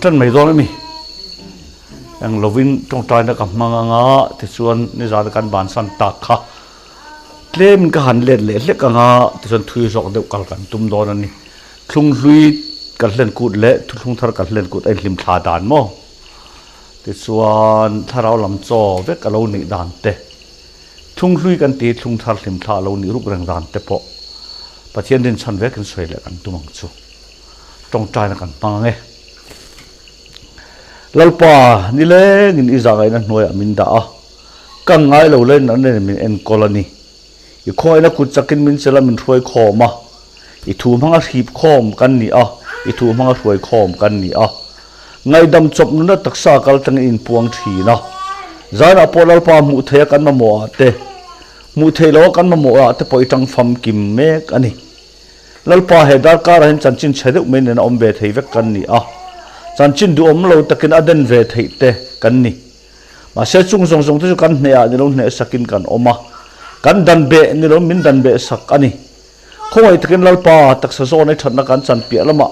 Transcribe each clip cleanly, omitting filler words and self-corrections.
Kan ṭan mai dawn a mi? Eng lovin ṭawngṭaina ka hmang anga tichuan nizana kan bansan tak kha tlemin ka han let leh hlek anga tichuan thui zawk deuh kal kan tum dawn a ni. Thlung hlui kan hlen kut leh thuthlung thar kan hlen kut a inhlim thla dan maw? Tichuan thlarau lam chaw vek a lo nih dan te, thlung hlui kan ti thlung thar hlim thla a lo nih ruk reng dan te pawh Pathian rinchhan vekin sawi leh kan tum ang chu. Tawngtaina kan hmang ang e. Lalpa, nilengin i zahngaihna hnuaiah min dah a, ka ngai lo lein an nen min enkawl a ni. I khawngaihna kut chakin min chelh a, min hruai khawm a. I thu hmanga hrip khawm kan ni a, i thu hmanga hruai khawm kan ni a. Ngaihdam chawp nuna taksa kal tlangin inpuang thin a. Zanah pawh Lalpa hmuh theih a kan mamawh ah te, hmuh theih loh a kan mamawh ah te pawh i tang famkim mek a ni. Lalpa he darkarah hian chanchin chhe deuh mai nen a awm ve thei vek kan ni a, chanchin duhawm lo takin a den ve theih te kan ni. Mahse chung zawng zawng te chu kan hnehah ni lo hneh sakin kan awm a, kan dan beh ni lo min dan beh sak a ni. Khawngaih takin Lalpa taksa zawn ei thatna kan chan piah lamah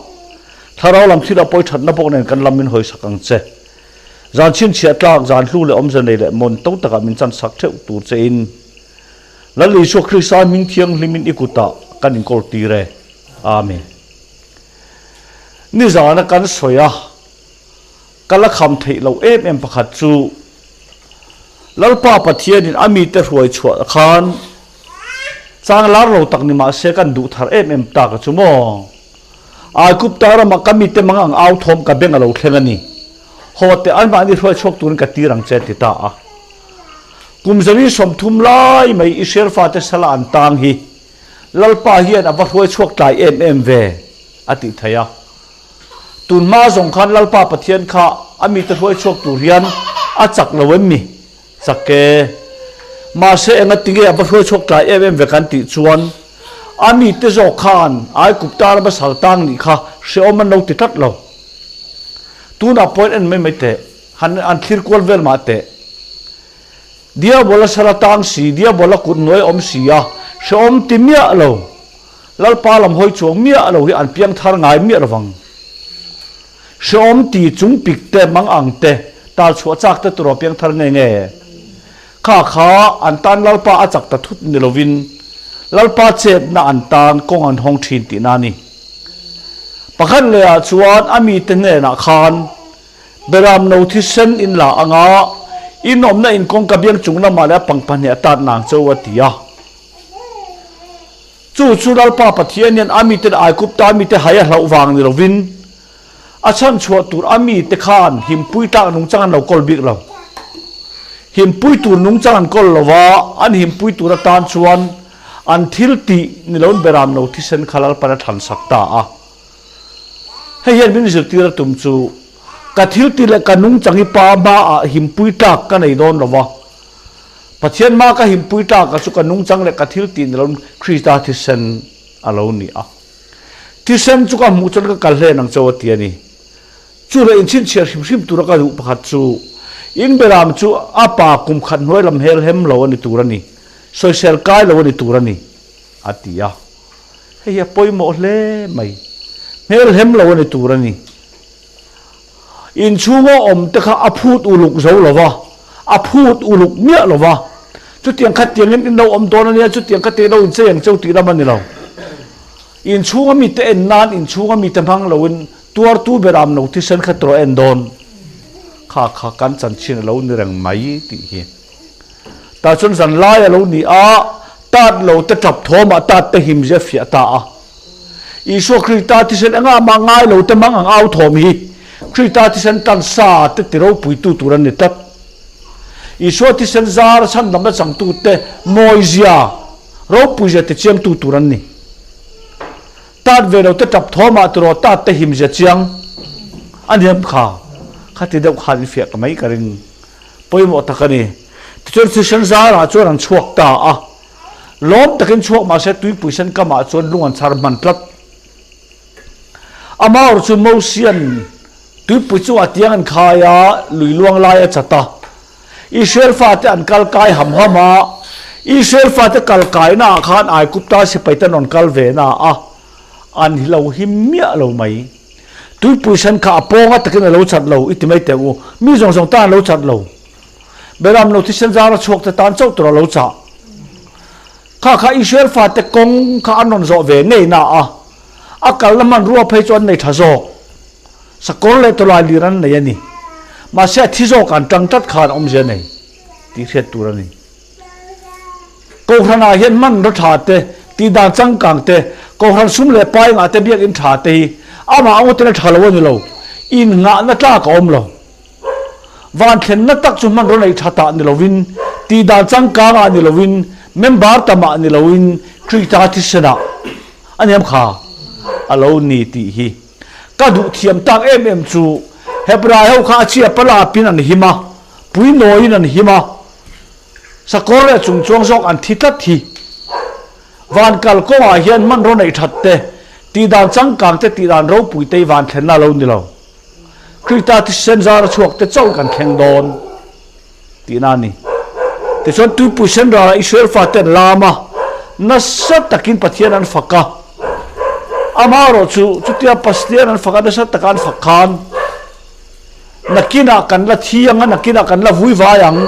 thlarau lam thil a pawi thatna bawk nen kan lam min hawi sak ang che. Zan chhinchhiah tlak, zan hlu leh awmze nei leh mawn to takah min chan sak theuh tur che in Lal Isua Krista hming thianghlimin i kutah kan inkawl tir e. Amen. Nizana kan sawi a, ka la kham theih loh em em pakhat chu Lalpa Pathianin a mite hruai chhuah khan chang lar lo tak ni mahse kan duh thar em em ta ka chu maw? Aigupta ramah ka mite mang ang au thawm ka beng a lo thleng a ni. Haw teh anmahni hruai chhuak turin ka tir ang che ti ta a. Kum zali 30 lai mai Israel fate sala an tang hi Lalpa hian a va hruai chhuak tlai em em ve a tih theih a. Tun hma zawng khan Lalpa Pathian kha a mite hruai chhuak tur hian a chak lo em mi? Chak e. Mahse enga tinge a va hruai chhuak tlai em em ve kan tih chuan a mite zawk khan Aigupta rama sal tang nih kha hrehawm an lo ti tlat lo. Tunah pawhin en mai mai teh, han an thlir kual vel mah teh. Diabola sal a tang si, Diabola kut hnuai a awm si a, hrehawm ti miah lo. Lalpa lam hawi chuang miah lo hi an piang thar ngai miah lovang. Hrehawm ti chung pik te, mang ang te, tal chhuah chak te turaw piang thar nge nge? Kha kha an tan Lalpa a chak ta thut ni lovin Lalpa chetna an tan kawng an hawng thin tihna a ni. Pakhat lehah chuan a mite hnenah khan Beram no thisen in la anga in awmna in kawngka biang chung lamah leh a pangpahnih a tat nang cheu a ti a. Chu chu Lalpa Pathian hian a mite leh Aigupta mite hai a hlauh vang ni lovin a chhan chhuah tur a mite khan himpui tlak nungchang an lo kawl bik lo. Himpui tur nungchang an kawl lo va, an himpui tur atan chuan an thil tih ni loin beram lo thisen kha Lalpan a thlan sak ta a. Hei hian min zirtir a tum chu ka thil tih leh ka nungchang hi pa hmaah himpui tlak ka nei dawn lo va, Pathian hma ka himpui tlak a chu ka nungchang leh ka thil tih ni loin Krista thisen a lo ni a. Thisen chu ka hmuh chuan ka kal hlen ang chauh a ti a ni. Chu leh inchhinchhiah hrim hrim tura ka duh pakhat chu in beram chu a pa kum khat hnuai lam hel hem lo a ni tur a ni, sawisel kai lo a ni tur a ni, a ti a. Hei hi a pawimawh hle mai. Hmel hem lo a ni tur a ni. Inchhunga awm te kha a phut uluk zo lo va, a phut uluk miah lo va. Chutiang kha tiangin in lo awm dawn a nia, chutiang kha tiangin lo inchei ang cheu tih lam a ni lo. Inchhunga mite en nan inchhunga mite hmang loin tuartu beram lo thisen kha tawh en dawn. Kha kha kan chanchin a lo ni reng mai tih hi. Tah chuan zan lai a lo ni a, tat lo te tap thawmah tat te him zia fiah ta a. Isua Krista thisen engah mah ngai lo te mang ang au thawm hi Krista thisen tan sa te ti ropuitu tur an ni tlat. Isua thisen zar chhandamna changtu te mawizia, ropuizia ti chiangtu tur an ni. Tat ve lo te tap thawmah tiraw tat te himzia chiang a ni em kha? Kha ti deuh khan in fiah ta mai ka ring. Pawimawh tak a ni. Tichuan thisen zarah chuan an chhuak ta a. Lawm takin chhuak mahse tuipui sen kamah chuan lung an chhar hman tlat. Amaur chu Mosian tuipui chungah tiang an khai a, lui luang lai a chat a. Israel fate an kal kai ham ham a, Israel fate kal kaina ah khan Aigupta sipai te an rawn kal ve na a, an hi lo him miah lo mai. Tuipui sen kha a pawnga takin a lo chat lo i ti mai teh u. Mi zawng zawng tan a lo chat lo. Beram lo thisen zara chhuak te tan chauh tur a lo chah. Kha kha Israel fate kawng kha an rawn zawh ve ngei na a, a kalna hmanrua phei chu an nei tha zawk. Sakawr leh tawlai lir an nei a ni. Mahse a thi zawk an tang tlat khan awmzia nei tih hriat tur a ni. Kohhranah hian hmanraw tha te, tihdan changkang te, kohhran sum leh pai ngah te biakinn tha te hi amah angawtin a tha lo a ni lo, innghahna tlak a awm lo. Van thlenna tak chu hmanraw neih tha tah ni lovin, tihdan changkangah ni lovin, member tamah ni loin Krista thisenah a niam kha a lo ni tih hi ka duh thiam tak em em chu Hebrai ho kha a chhia palapin an him a, puinawiin an him a, Sakawr leh chungchuang zawk an thi tlat hi. Van kal kawngah hian hmanraw neih that te, tihdan changkang te, tihdan ropui te hi van thlenna a lo ni lo. Krista thisen zara chhuak te chauh kan thleng dawn tihna a ni. Tichuan tuipui sen ralah Israel fate an lam a, nasa takin Pathian an fak a. Amaherawhchu chutia Pastian an fak a, nasa taka an fak khan, Nakinah kan la thi ang a, nakinah kan la vui vai ang,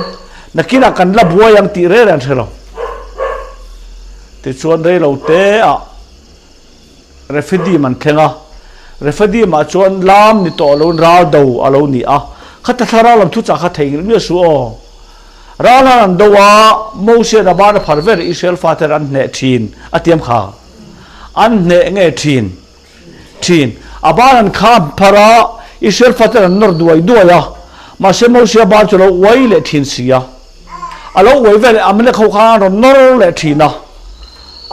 nakinah kan la buai ang tih reng reng an hre lo. Tichuan reilo te ah Rephidim an thleng a, Rephidim ah chuan lam ni tawh loin ral do a lo ni a, khata thlarau lam thuchah kha theihnghilh miah suh aw. Ral han an do a, Mosian a ban a phar vel Israel faten an hneh thin a tiam kha. An hneh nge thin? Thin. A ban an kham phar a, Israel faten an nawr duai duai a. Mahse Mosia ban chu a lo uai leh thin si a. A lo uai veleh Amalek ho khan an rawn nawr leh thin a.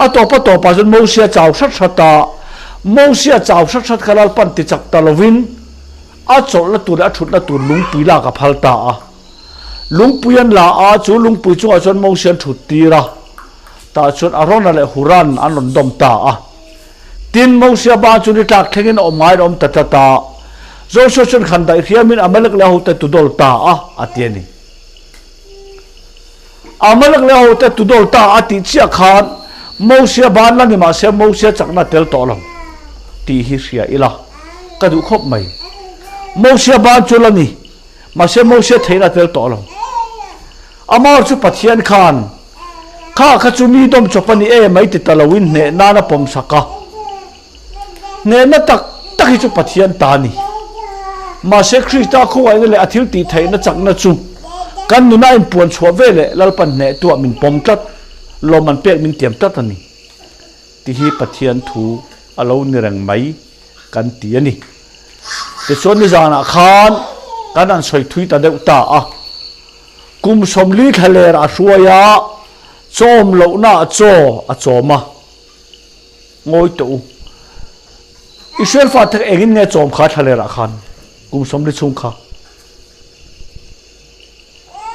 A tawp a tawpah chuan Mosia chau hrat hrat a. Mosia chau hrat hrat kha Lalpan ti chak ta lovin a chawlhna tur leh a thutna tur lungpui lak a phal ta a. Lungpui an la a, chu lungpui chungah chuan Mosia an thut tir a. Tah chuan Arona leh Huran an rawn dawm ta a. Tin, Mosia ban chu ni tlak thlengin a awm ngaiin a awm ta tlat a. Joshua chuan khan daih hriamin Amalek leh a hote tudawl ta a, a ti a ni. Amalek leh a hote tudawl ta a tih chiah khan Mosia ban la ni mah se Mosia chakna a tel tawh lo tih hi hria ila ka duh khawp mai. Mosia ban chu la ni mahse Mosia theihna a tel tawh lo. Amah chu Pathian khan, Kha kha chu mi dawm chawp a ni e mai ti ta loin hneh nan a pawm sak a. Hnehna tak tak hi chu Pathian ta a ni. Mahse Krista khawngaihna leh a thil tih theihna chakna chu kan nuna a inpuan chhuah ve leh Lalpan hnehtuah min pawm tlat, lawmman pek min tiam tlat a ni tih hi Pathian thu a lo ni reng mai kan ti a ni. Tichuan nizanah khan kan han sawi thui ta deuh ta a. Kum 40 thlaler a hruai a, chawm lohna ah chaw a chawm a. Ngawi tawh u. Israel fate kha engin nge chawm kha thlaler ah khan kum 40 chhung kha?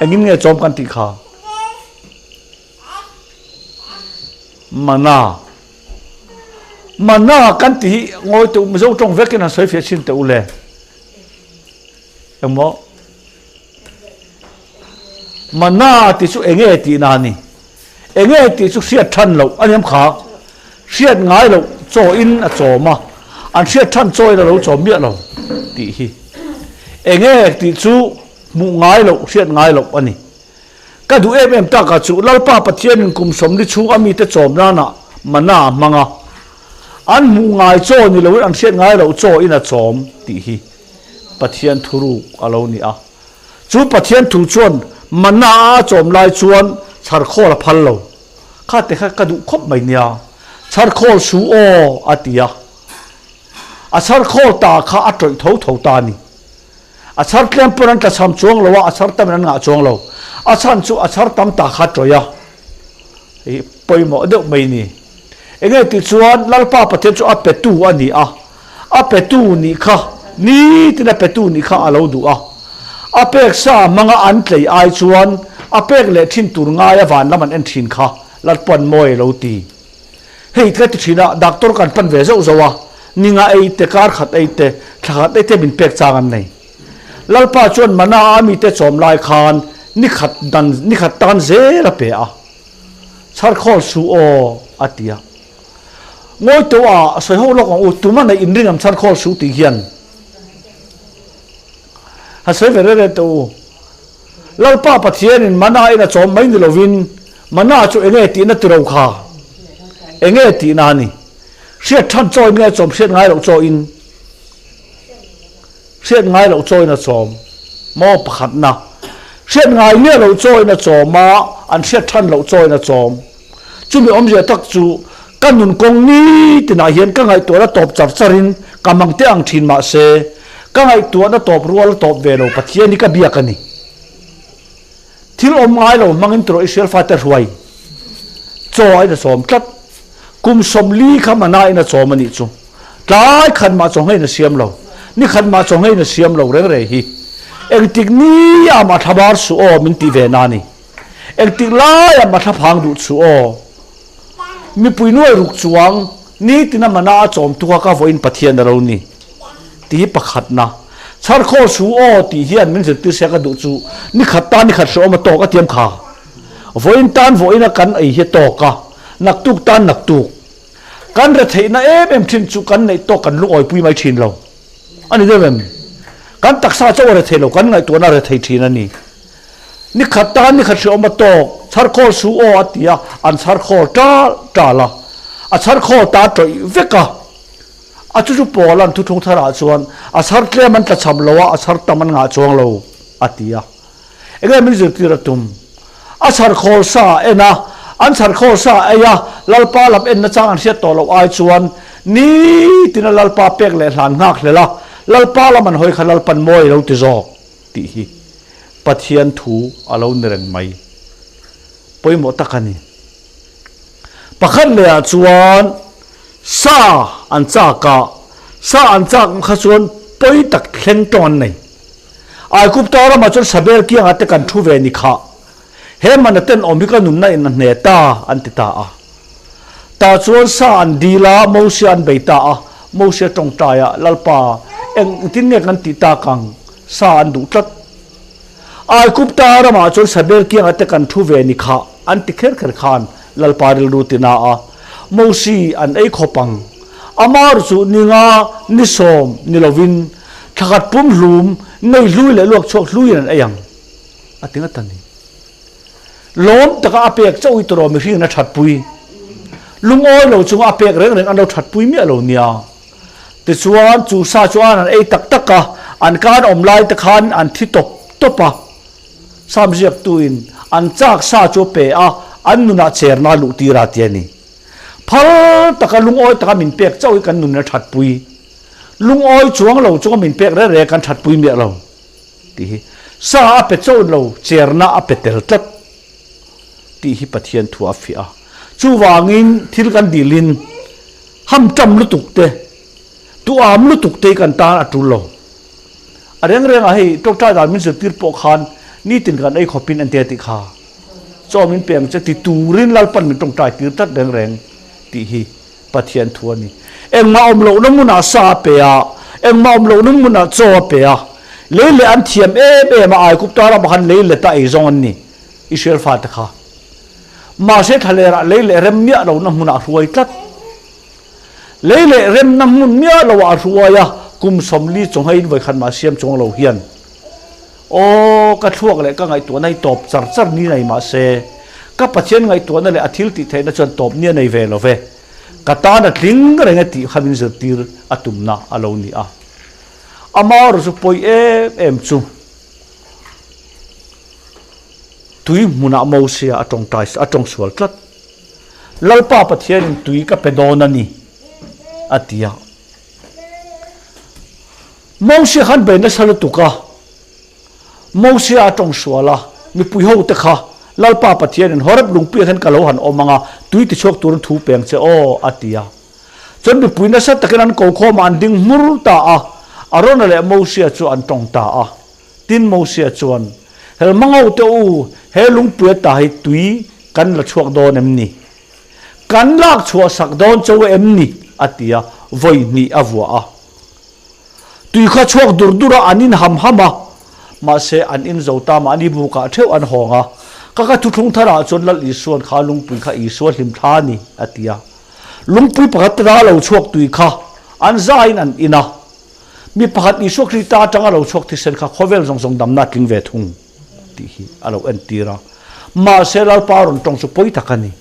Engin nge chawm kan tih kha? Mana. Mana kan tih hi ngawi tawh u, Mizo tawng vekin han sawi fiah chhin teh u le. Engmaw? Mana tih chu enge tihna a ni. Enge tih chu hriat than loh a niam kha. Hriat ngai loh chaw in a chawm a, an hriat than chaw in a lo chawm miah lo tih hi. Enge tih chu hmuh ngai loh, hriat ngai loh a ni. Ka duh em em taka chu Lalpa Pathianin kum 40 chhung a mite chawm nana mana a hmang a, an hmuh ngai chaw ni loin an hriat ngai loh chaw in a chawm tih hi. Pathian thuruk a lo ni a. Chu Pathian thu chuan manna a chawm lai chuan chharkhawl a phal lo. Kha te kha ka duh khawp mai nia. Chharkhawl su aw a ti a. A chharkhawl ta kha a tawih tho tho ta a ni. A chhar tlem pawn an tlachham chuang lo a, a chhar tamin an ngah chuang lo. A chhan chu a chhar tam ta kha a tawih a. Hei pawimawh deuh mai ni. Enge tih chuan Lalpa Pathian chu a petu a ni a, a petu nih kha nitin a petu nih kha a lo duh a. A pek sa hmanga an tlei ai chuan a pek leh thin tur ngaia van lam an en thin kha Lalpa'n mawi a lo ti. Hei ka ti thin a, doctor kan pan ve zauh zauh a, ninga ei te, kar khat ei te, thla khat ei te min pek chang an nei. Lalpa chuan mana a mite chawm lai khan ni khat dan ni khat tan zel a pe a. Chharkhawl su aw a ti a. Ngawi tawh a, sawi ho lawk ang u, tuma neih inring ang chharkhawl su tih hian. Han sawi ve reng reng teh u. Lalpa Pathianin mana in a chawm mai ni lovin mana chu enge tihna ti ro kha? Enge tihna a ni? Hriat than chaw in nge a chawm hriat ngai loh chaw in? Hriat ngai loh chaw in a chawm maw pakhatna? Hriat ngai miah loh chaw in a chawm a, an hriat than loh chaw in a chawm. Chumi awmzia tak chu ka nun kawng ni tinah hian ka ngaihtuahna tawp char charin ka mang teh ang thin mahse ka ngaihtuahna tawp rual a tawp ve lo Pathian hi ka biak a ni. Thil awm ngai lo hmangin tawrh Israel fate hruai chaw a in a chawm tlat. Kum 40 kha mana in a chawm a nih chu. Tlai khat mah chawnghei in a siam lo. Ni khat mah chawnghei in a siam lo reng reng hi. Engtik ni ah mah thlabar suh aw min tih ve na a ni. Engtik laia matla phang duh chu aw. Mipui nuai ruk chuang nitin a mana a chawm tuk a ka vawiin Pathian a ro ni tih hi pakhatna. Chharkhaw su aw tih hian min zirtir sia ka duh chu nikhat tan nikhat hrehawm a tawk a tiam kha. Vawiin tan vawiin a kan ei hi a tawk a, naktuk tan naktuk. Kan retheihna em em thin chu kan neih tawk kan lungawipui mai thin lo. A ni deuh em? Kan taksa chauh a rethei lo, kan ngaihtuahna a rethei thin a ni. Ni khat tan ni khat hreawm a tawk, chharkhawl su aw a ti a, an chharkhawl tal tal a. A chharkhawl ta tawih vek a. A chu chu pawl an thuthlung tharah chuan a chhar tlem an tlachham lo a, a chhar tam an ngah chuang lo a ti a. Enge min zirtir a tum? A chharkhawl sa a en a, an chharkhawl sa a ei a, Lalpa lam en nachang an hriat tawh loh ai chuan nitin a Lalpa pek leh hlan nghak hlel a, Lalpa lam an hawi kha Lalpan mawi a lo ti zawk tih hi Pathian thu a lo ni reng mai. Pawimawh tak a ni. Pakhat lehah chuan sa an chak a, sa an chak kha chuan pawi tak thleng tawng an nei. Aigupta ramah chuan Sabel kiangah te kan thu ve ni kha. He mana tenawm hi ka nunna in a hne ta, an ti ta a. Tah chuan sa an dil a, Mosia an bei ta a. Mosia tawngtai a, Lalpa, engtin nge kan tih tak ang? Sa an duh tlat. Aigupta ramah chuan Sabel kiangah te kan thu ve ni kha, an ti kher kher khan Lalpa rilru ti na a. Mosi an ei khawp ang. Amar chu ni nga, ni 10 ni lovin Thlakhat pum hlum, nei hlui leh luak chhuak hluiin an ei ang, a ti ngat a ni. Lawm taka a pek chauh hi tawrh mihringin a thatpui. Lungawi lo chunga a pek reng reng an lo thatpui miah lo nia. Tichuan, chu sa chuan an ei tak tak a, an kan awm lai te khan an thi tawp tawp a. Sam ziaktuin an chak sa chu a pe a, an nunah cherna a luh tir a ti a ni. Phal taka lungawi taka min pek chauh hi kan nunin a thatpui. Lungawi chuang lo chunga min pek reng reng kan thatpui miah lo tih hi sa a pe chauh lo, cherna a pe tel tlat tih hi Pathian thu a fiah a. Chuvangin thil kan dilin hamtam lutuk te, duham lutuk te hi kan tan a tul lo. A reng rengah hei tawngtai dan min zirtir pawh khan nitin kan ei khawpin an tia tih kha chaw min pe ang che ti turin Lalpan min tawngtai tir tlat reng reng tih hi Pathian thu a ni. Engmah awm lohna hmunah sa a pe a, engmah awm lohna hmunah chaw a pe a. Lei leh an thiam em em a, Aigupta ramah khan lei let a ei zawng an ni, Israel fate kha. Mahse thlalerah lei leh rem miah lohna hmunah a hruai tlat. Lei leh remna hmun miah loah a hruai a, kum 40 chawnghein vawikhat mah siam chuang lo hian. Aw, ka thluak leh ka ngaihtuahna hi tawp char char ni nei mah se, ka Pathian ngaihtuahna leh a thil tih theihna chuan tawp ni a nei ve lo ve. Ka tan a tling reng e tih kha min zirtir a tumna a lo ni a. Amaherawhchu chu pawi em em chu tui hmunah Mosia a tawngtai a tawng sual tlat. Lalpa Pathianin tui ka pe dawn a ni, a ti a. Mosia khan bei nasa lutuk a, Mosia a tawng sual a, mipui ho te kha Lalpa Pathianin Horeb lungpuiah hian ka lo han awm ang a, tui tichhuak turin thu peng che aw, a ti a. Chuan mipui nasa takin an ko khawm a, an ding hmur ta a, Arona leh Mosia chu an tawng ta a. Tin Mosia chuan, Helhmang ho te u, he lungpui ata hi tui kan la chhuak dawn em ni? Kan lak chhuah sak dawn cho em ni? a ti a, vawi hnih a vuah a. Tui kha chhuak dur dur a, an in ham ham a, mahse an in zo ta mahni bukah theuh an hawng a. Ka ka thuthlung tharah chuan Lal Isua'n kha lungpui kha Isua hlim thla a ni, a ti a. Lungpui pakhat te lo chhuak tui kha an zaiin an in a. Mi pakhat Isua Krista atanga lo chhuak thisen kha khawvel zawng zawng damna a tling ve thung tih hi a lo entir a. Mahse Lalpa rawn tawng chu pawi tak a ni.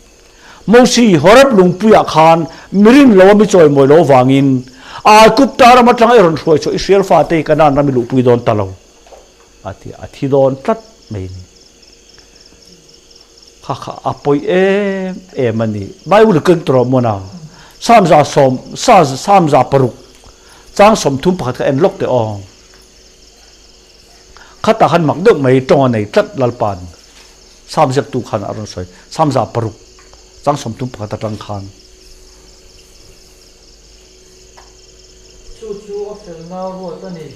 Mosi, Horeb lungpuiah khan mi rin lo a mi chawimawi lo vangin Aigupta ram atanga i rawn hruai chhuah Israel fate hi Kanaan ram i luhpui dawn ta lo a ti a, a thi dawn tlat mai a ni. Kha kha a pawi em em a ni. Bible keng tawh rawh mawn a, Samza sawm, Samza paruk chang 31 kha en lawk teh aw. Khatah khan mak deuh mai tawng a nei tlat Lalpa'n. Sam ziaktu khan a rawn sawi, Sam 6 chang 31 atang khan. Chu chu a felna ruat a ni.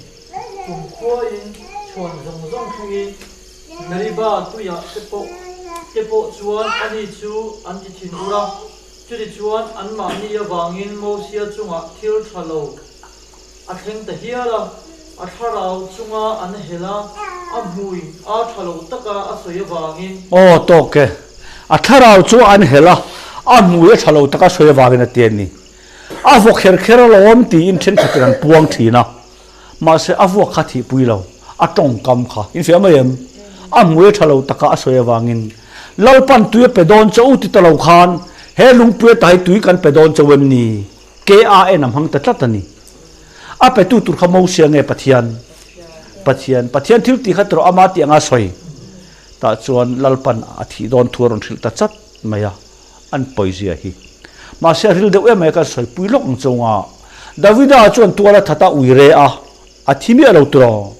Kum khuain chhuan zawng zawng thlengin Meriba tuiah te pawh te pawh chuan ani chu an ti thin ur a. Chutichuan anmahni avangin Mosia chungah thil tha lo A thleng ta hial a, a thlarau chunga an hel a, a hmui a tha lo taka a sawi avangin. Aw tawk e, a thlarau chu an hel a, a hmui a tha lo taka a sawi avangin a ti a ni. A vuak kher kher alawm tiin thenkhatin an puang thin a, mahse a vuak kha thihpui lo, a tawngkam kha infiah mai em? A hmui a tha lo taka a sawi avangin Lalpan tui a pe dawn che u ti ta lo khan he lungpui ata hi tui kan pe dawn cheu em ni? KAN a hmang ta tlat a ni. A petu tur kha Mosia nge Pathian? Pathian. Pathian thil tih kha tawrh ama tih anga sawi. Tah chuan Lalpan a thih dawn thu a rawn hrilh ta chat mai a, an pawizia hi. Mahse a ril deuh em mai a kan sawi pui lawk ang chunga Davida chuan tual a that a ui re a, a thi miah lo tiraw?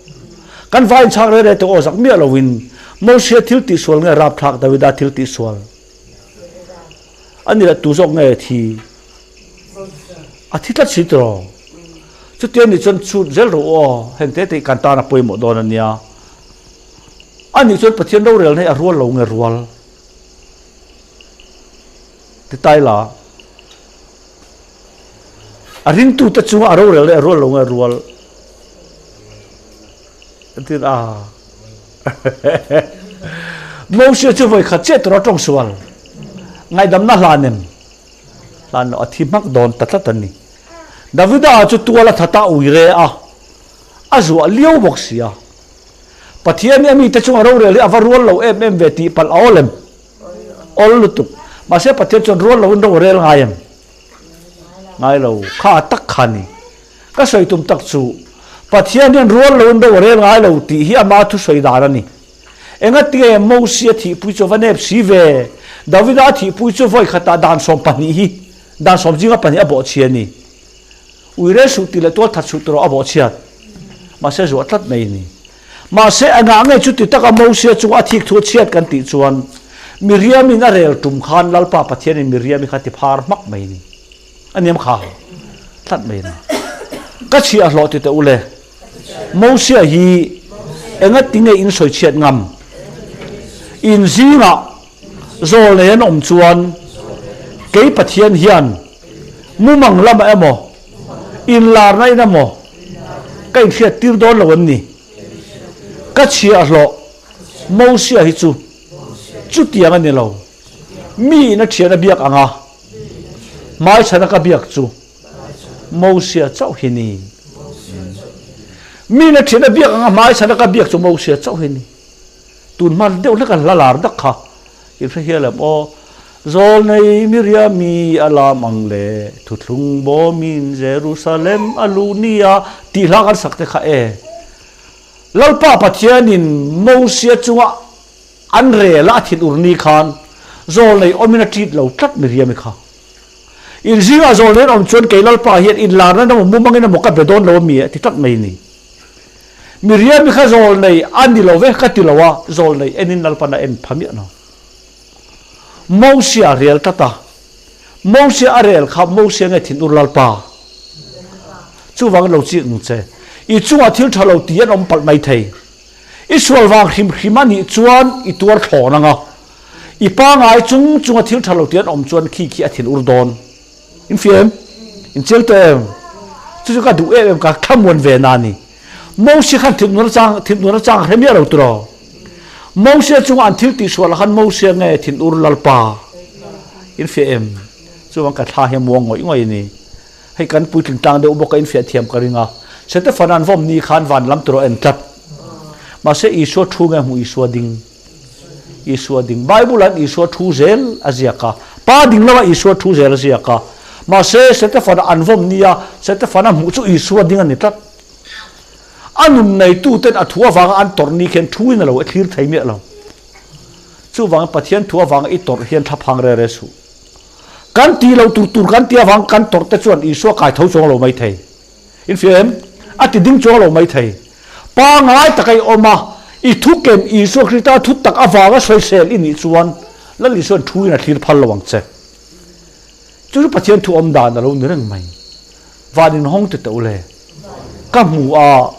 Kan vai inchhak re re te aw zak miah loin Mosia thil tih sual nge rapthlak Davida thil tih sual? A ni leh tu zawk nge thi? A thi tlat si tiraw? Chutia nih chuan chhut zel rawh u aw, heng te te hi kan tan a pawimawh dawn a nia. A nih chuan Pathian rorelna hi a rual lo nge rual? Ti tai la. A ringtute chunga a rorelna hi a rual lo nge rual? Tin a. Moses chu vawi khat chiah tura tawng sual. Ngaihdamna hlan em? Hlan lo, a thi hmak dawn ta tlat a ni. Davida chu tual a that a, ui re a, a zuah liau bawk si a. Pathian hi a mite chunga rorel hi a va rual lo em em ve tih palh a awl em? Awl lutuk. Mahse Pathian chuan rual loin ro a rel ngai em? Ngai lo. Kha a tak kha a ni. Ka sawi tum tak chu, Pathian hian rual loin ro a rel ngai lo tih hi ama thusawi dan a ni. Engatinge Mosia thihpui chu a va nep si ve? Davida thihpui chu vawi khatah dan 12 hi, dan sawm zinga pahnih a bawhchhia a ni. Uire suh tih leh tual that suh tih erawh a bawhchhiat. Mahse zuah tlat mai a ni. Mahse engah nge chuti taka Mosia chunga a thik thu a chhiat kan tih chuan Miriamin a rel tum khan Lalpa Pathianin Miriami kha ti phar hmak mai a ni. A niam kha tlat mai a ni. Ka chhiah hlawh ti teh u le. Mosia hi engatinge in sawi chhiat ngam? In zingah zawl nei an awm chuan kei Pathian hian mumang lamah emaw, inlarna in emaw ka inhriat tir dawn lo em ni? Ka chhiahhlawh Mosia hi chu chutiang a ni lo. Mi in a thian a biak ang a, hmaichhana ka biak chu Mosia chauh hi ni. Mi na ṭhian a biak anga hmai chhan a ka biak chu Mosia chauh hi ni. Tun hma deuh hlek a hla lar dak kha in hre hial em aw. Zawlnei Miriami a lam ang le thuthlung bawmin Jerusalem a luh ni a tih hla kan sak te kha e. Lalpa Pathianin Mosia chunga an rel a a thinur ni khan zawlnei awmin a ṭit lo tlat Miriami kha. In zingah zawl nen awm chuan kei Lalpa hian inlarna emaw mumangin emaw ka be dawn lo ami a ti tlat mai ni. Miriami kha zawl nei a ni lo ve ka ti lo a, zawl nei enin Lalpan a en pha miah lo. Mosia a rel tlat a, Mosia a rel kha Mosia nge thinur Lalpa? Chuvangin lo chik ang che. I chungah thil tha lo ti an awm palh mai thei. I sual vang hrim hrim a nih chuan i tuar thlawn ang a. I pangai chung chunga thil tha lo ti an awm chuan khi khi a thin ur dawn. In fia em? In chiang tawh em? Chu chu ka duh em em ka thlamuan ve na ni. Moses khan thin nur chang thin nur chang hre miah lo tiraw. Moses chunga an thil tih sual khan Moses nge thin ur Lalpa. In fia em? Chuan ka thla hi a muang ngawih ngawih a ni. Hei kan puitling tlang deuh bawk a in fiah thiam ka ring a. Setefana'n vawm ni khan van lam tur a en tlat. Mahse Isua thu nge hmuh Isua ding? Isua ding. Bible-a'n Isua thu zel a ziak a. Pa ding lama Isua thu zel a ziak a. Mahse Setefana an vawm nia Setefana hmuh chu Isua ding a ni tlat. A nun neituten a thu avanga an tawrh ni khian thuin a lo e thlir thei miah lo. Chuvangin Pathian thu avanga i tawrh hian thlaphang re re suh. Kan tih loh tur tur kan tih avang kan tawrh te chuan Isua kai tho chuang lo mai thei. In fia em? A ti ding chuang lo mai thei. Pangngai taka i awm a, i thu ken Isua Krista thu tak avanga sawisel i nih chuan Lal Isua'n thuin a thlir phal lo ang che. Chu chu Pathian thu awm dan a lo ni reng mai. Van inhawng ti teh u le. Ka hmu a,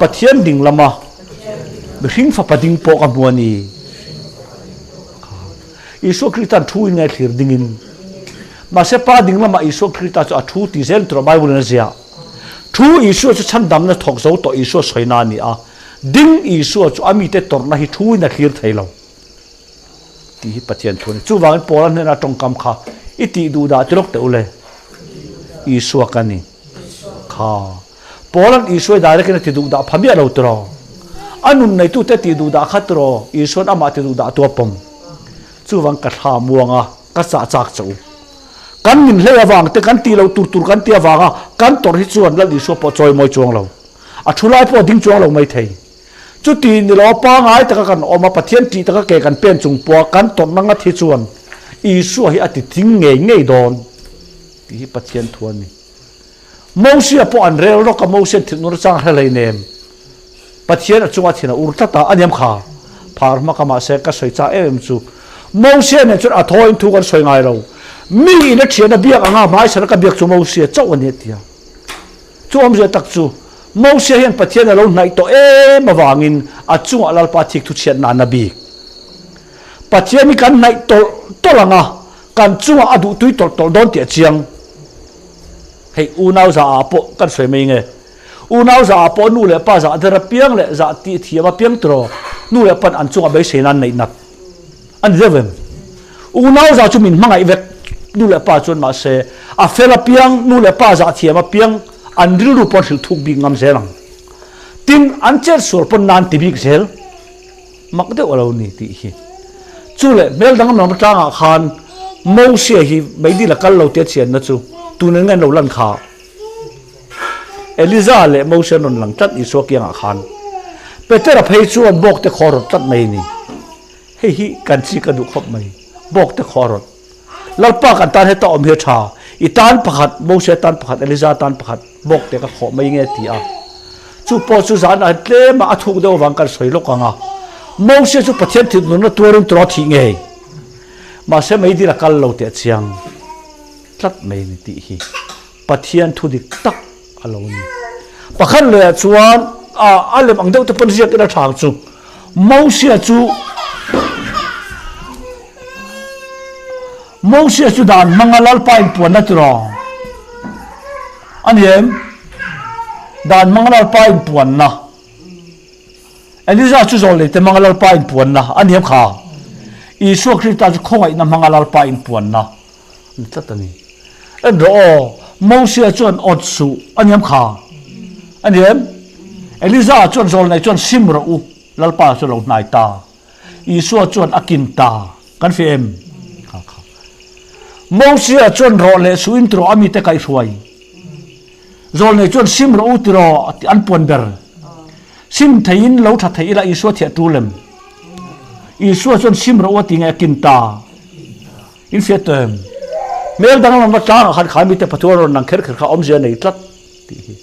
Pathian ding lama mihring fapa ding pawh ka hmu a ni. Isua Krista'n thu in ngaithlir dingin. Mahse Pa ding lamah Isua Krista chu a thu ti zel tura Bible in a ziah. Thu Isua chu chhandamna thawk zo tawh Isua sawina a ni a, ding Isua chu a mite tawrhna hi thu in a thlir thei lo tih hi Pathian thu a ni. Chuvangin Paula hnena tawngkam kha i tih duh dah ti lawk teh u le. Isua ka ni. Kha. Paula'n Isua i direct in a ti duh dah pha miah lo tiraw? A nun neitute tih duh dah kha tiraw Isua'n amah ti duh dah tu a pawm? Chuvang ka thla muanga ka chah chak che u. Kan min hlei avang te, kan tih loh tur tur kan tih avanga kan tawrh hi chuan Lal Isua pawh chawi mawi chuang lo. A thu lai pawh a ding chuang lo mai thei. Chuti ni lo pangai taka kan awm a, Pathian tih taka ke kan pen chung pawha kan tawrhna ngat hi chuan Isua hi a ti thing ngei ngei dawn tih hi Pathian thu a ni. Mosia pawh an rel rawk a, Mosia'n thinur chang hre hlei nem. Pathian a chunga thin a ur tlat a, a niam kha. Phar hma ka mahse ka sawi chak em em chu. Mosia nen chuan a thaw in thu kan sawi ngai lo. Mi in a thian a biak anga hmaisana ka biak chu Mosia chauh a ni a ti a. Chu awmzia tak chu Mosia hian Pathian a lo hnaih tawh em avangin a chungah Lalpa thik thu chhiat nan a bik. Pathian hi kan hnaih tawlh tawlh ang a, kan chungah a duhtui tawlh tawlh dawn tih a chiang. Hei unau zah ah pawh kan sawi mai nge? Unau zah ah pawh nu leh pa zah der apiang leh zah tih thiam apiang tiraw nu leh pan an chungah beisei nan neih nat a ni deuh em? Unau zah chu min hmangaih vek nu leh pa chuan mahse a fel apiang nu leh pa zah thiam apiang an rilru pawn hrilh thuk bik ngam zel ang. Tin, an chet sual pawn nan ti bik zel. Mak deuh a lo ni tih hi. Chu leh hmel dang lam tlangah khan Mosia hi meidil a kal lo tia chianna chu tunin nge an lo lan kha? Eliza leh Mosia an rawn lang tlat Isua kiangah khan. Petera phei chuan bawkte khaw a rawt tlat mai a ni. Hei hi kan chi ka duh khawp mai. Bawkte khaw a rawt. Lalpa kan tan heta awm hi a tha. I tan pakhat, Mosia tan pakhat, Eliza tan pakhat bawkte ka khawh mai nge ti a. Chu pawh chu zanah tlema a thuk deuh avang kan sawi lawk ang a. Mosia chu Pathian thinurna tuarin tura thih ngei. Mahse meidil a kal lo teh chiang tlat mai a ni tih hi Pathian thu dik tak a lo ni. Pakhat lehah chuan a lem ang deuh te pawn ziak ila tha ang chu. Mosia chu Mosia chu dan hmanga Lalpa inpuanna tiraw a ni em? Dan hmanga Lalpa inpuanna. Eliza chu zawlnei te hmanga Lalpa inpuanna a ni em kha? Isua Krista chu khawngaihna hmanga Lalpa inpuanna a ni tlat a ni. En rawh aw, Mosia chuan awt suh a ni em kha? A ni em? Eliza chuan zawlnei chuan sim rawh u, Lalpa chu a lo hnai ta. Isua chuan a kin ta. Kan hria em? Kha kha. Mosia chuan rawh leh suh in tiraw a mite kaihhruai. Zawlnei chuan sim rawh u tiraw an puan ber. Sim theiin lo tha thei ila Isua thiah tul em? Isua chuan sim rawh u a ti nge a kin ta. In hriat tawh em? Hmel danglam va tlangah khan khai mite Pathian rawn lang kher kher kha awmzia nei tlat tih hi.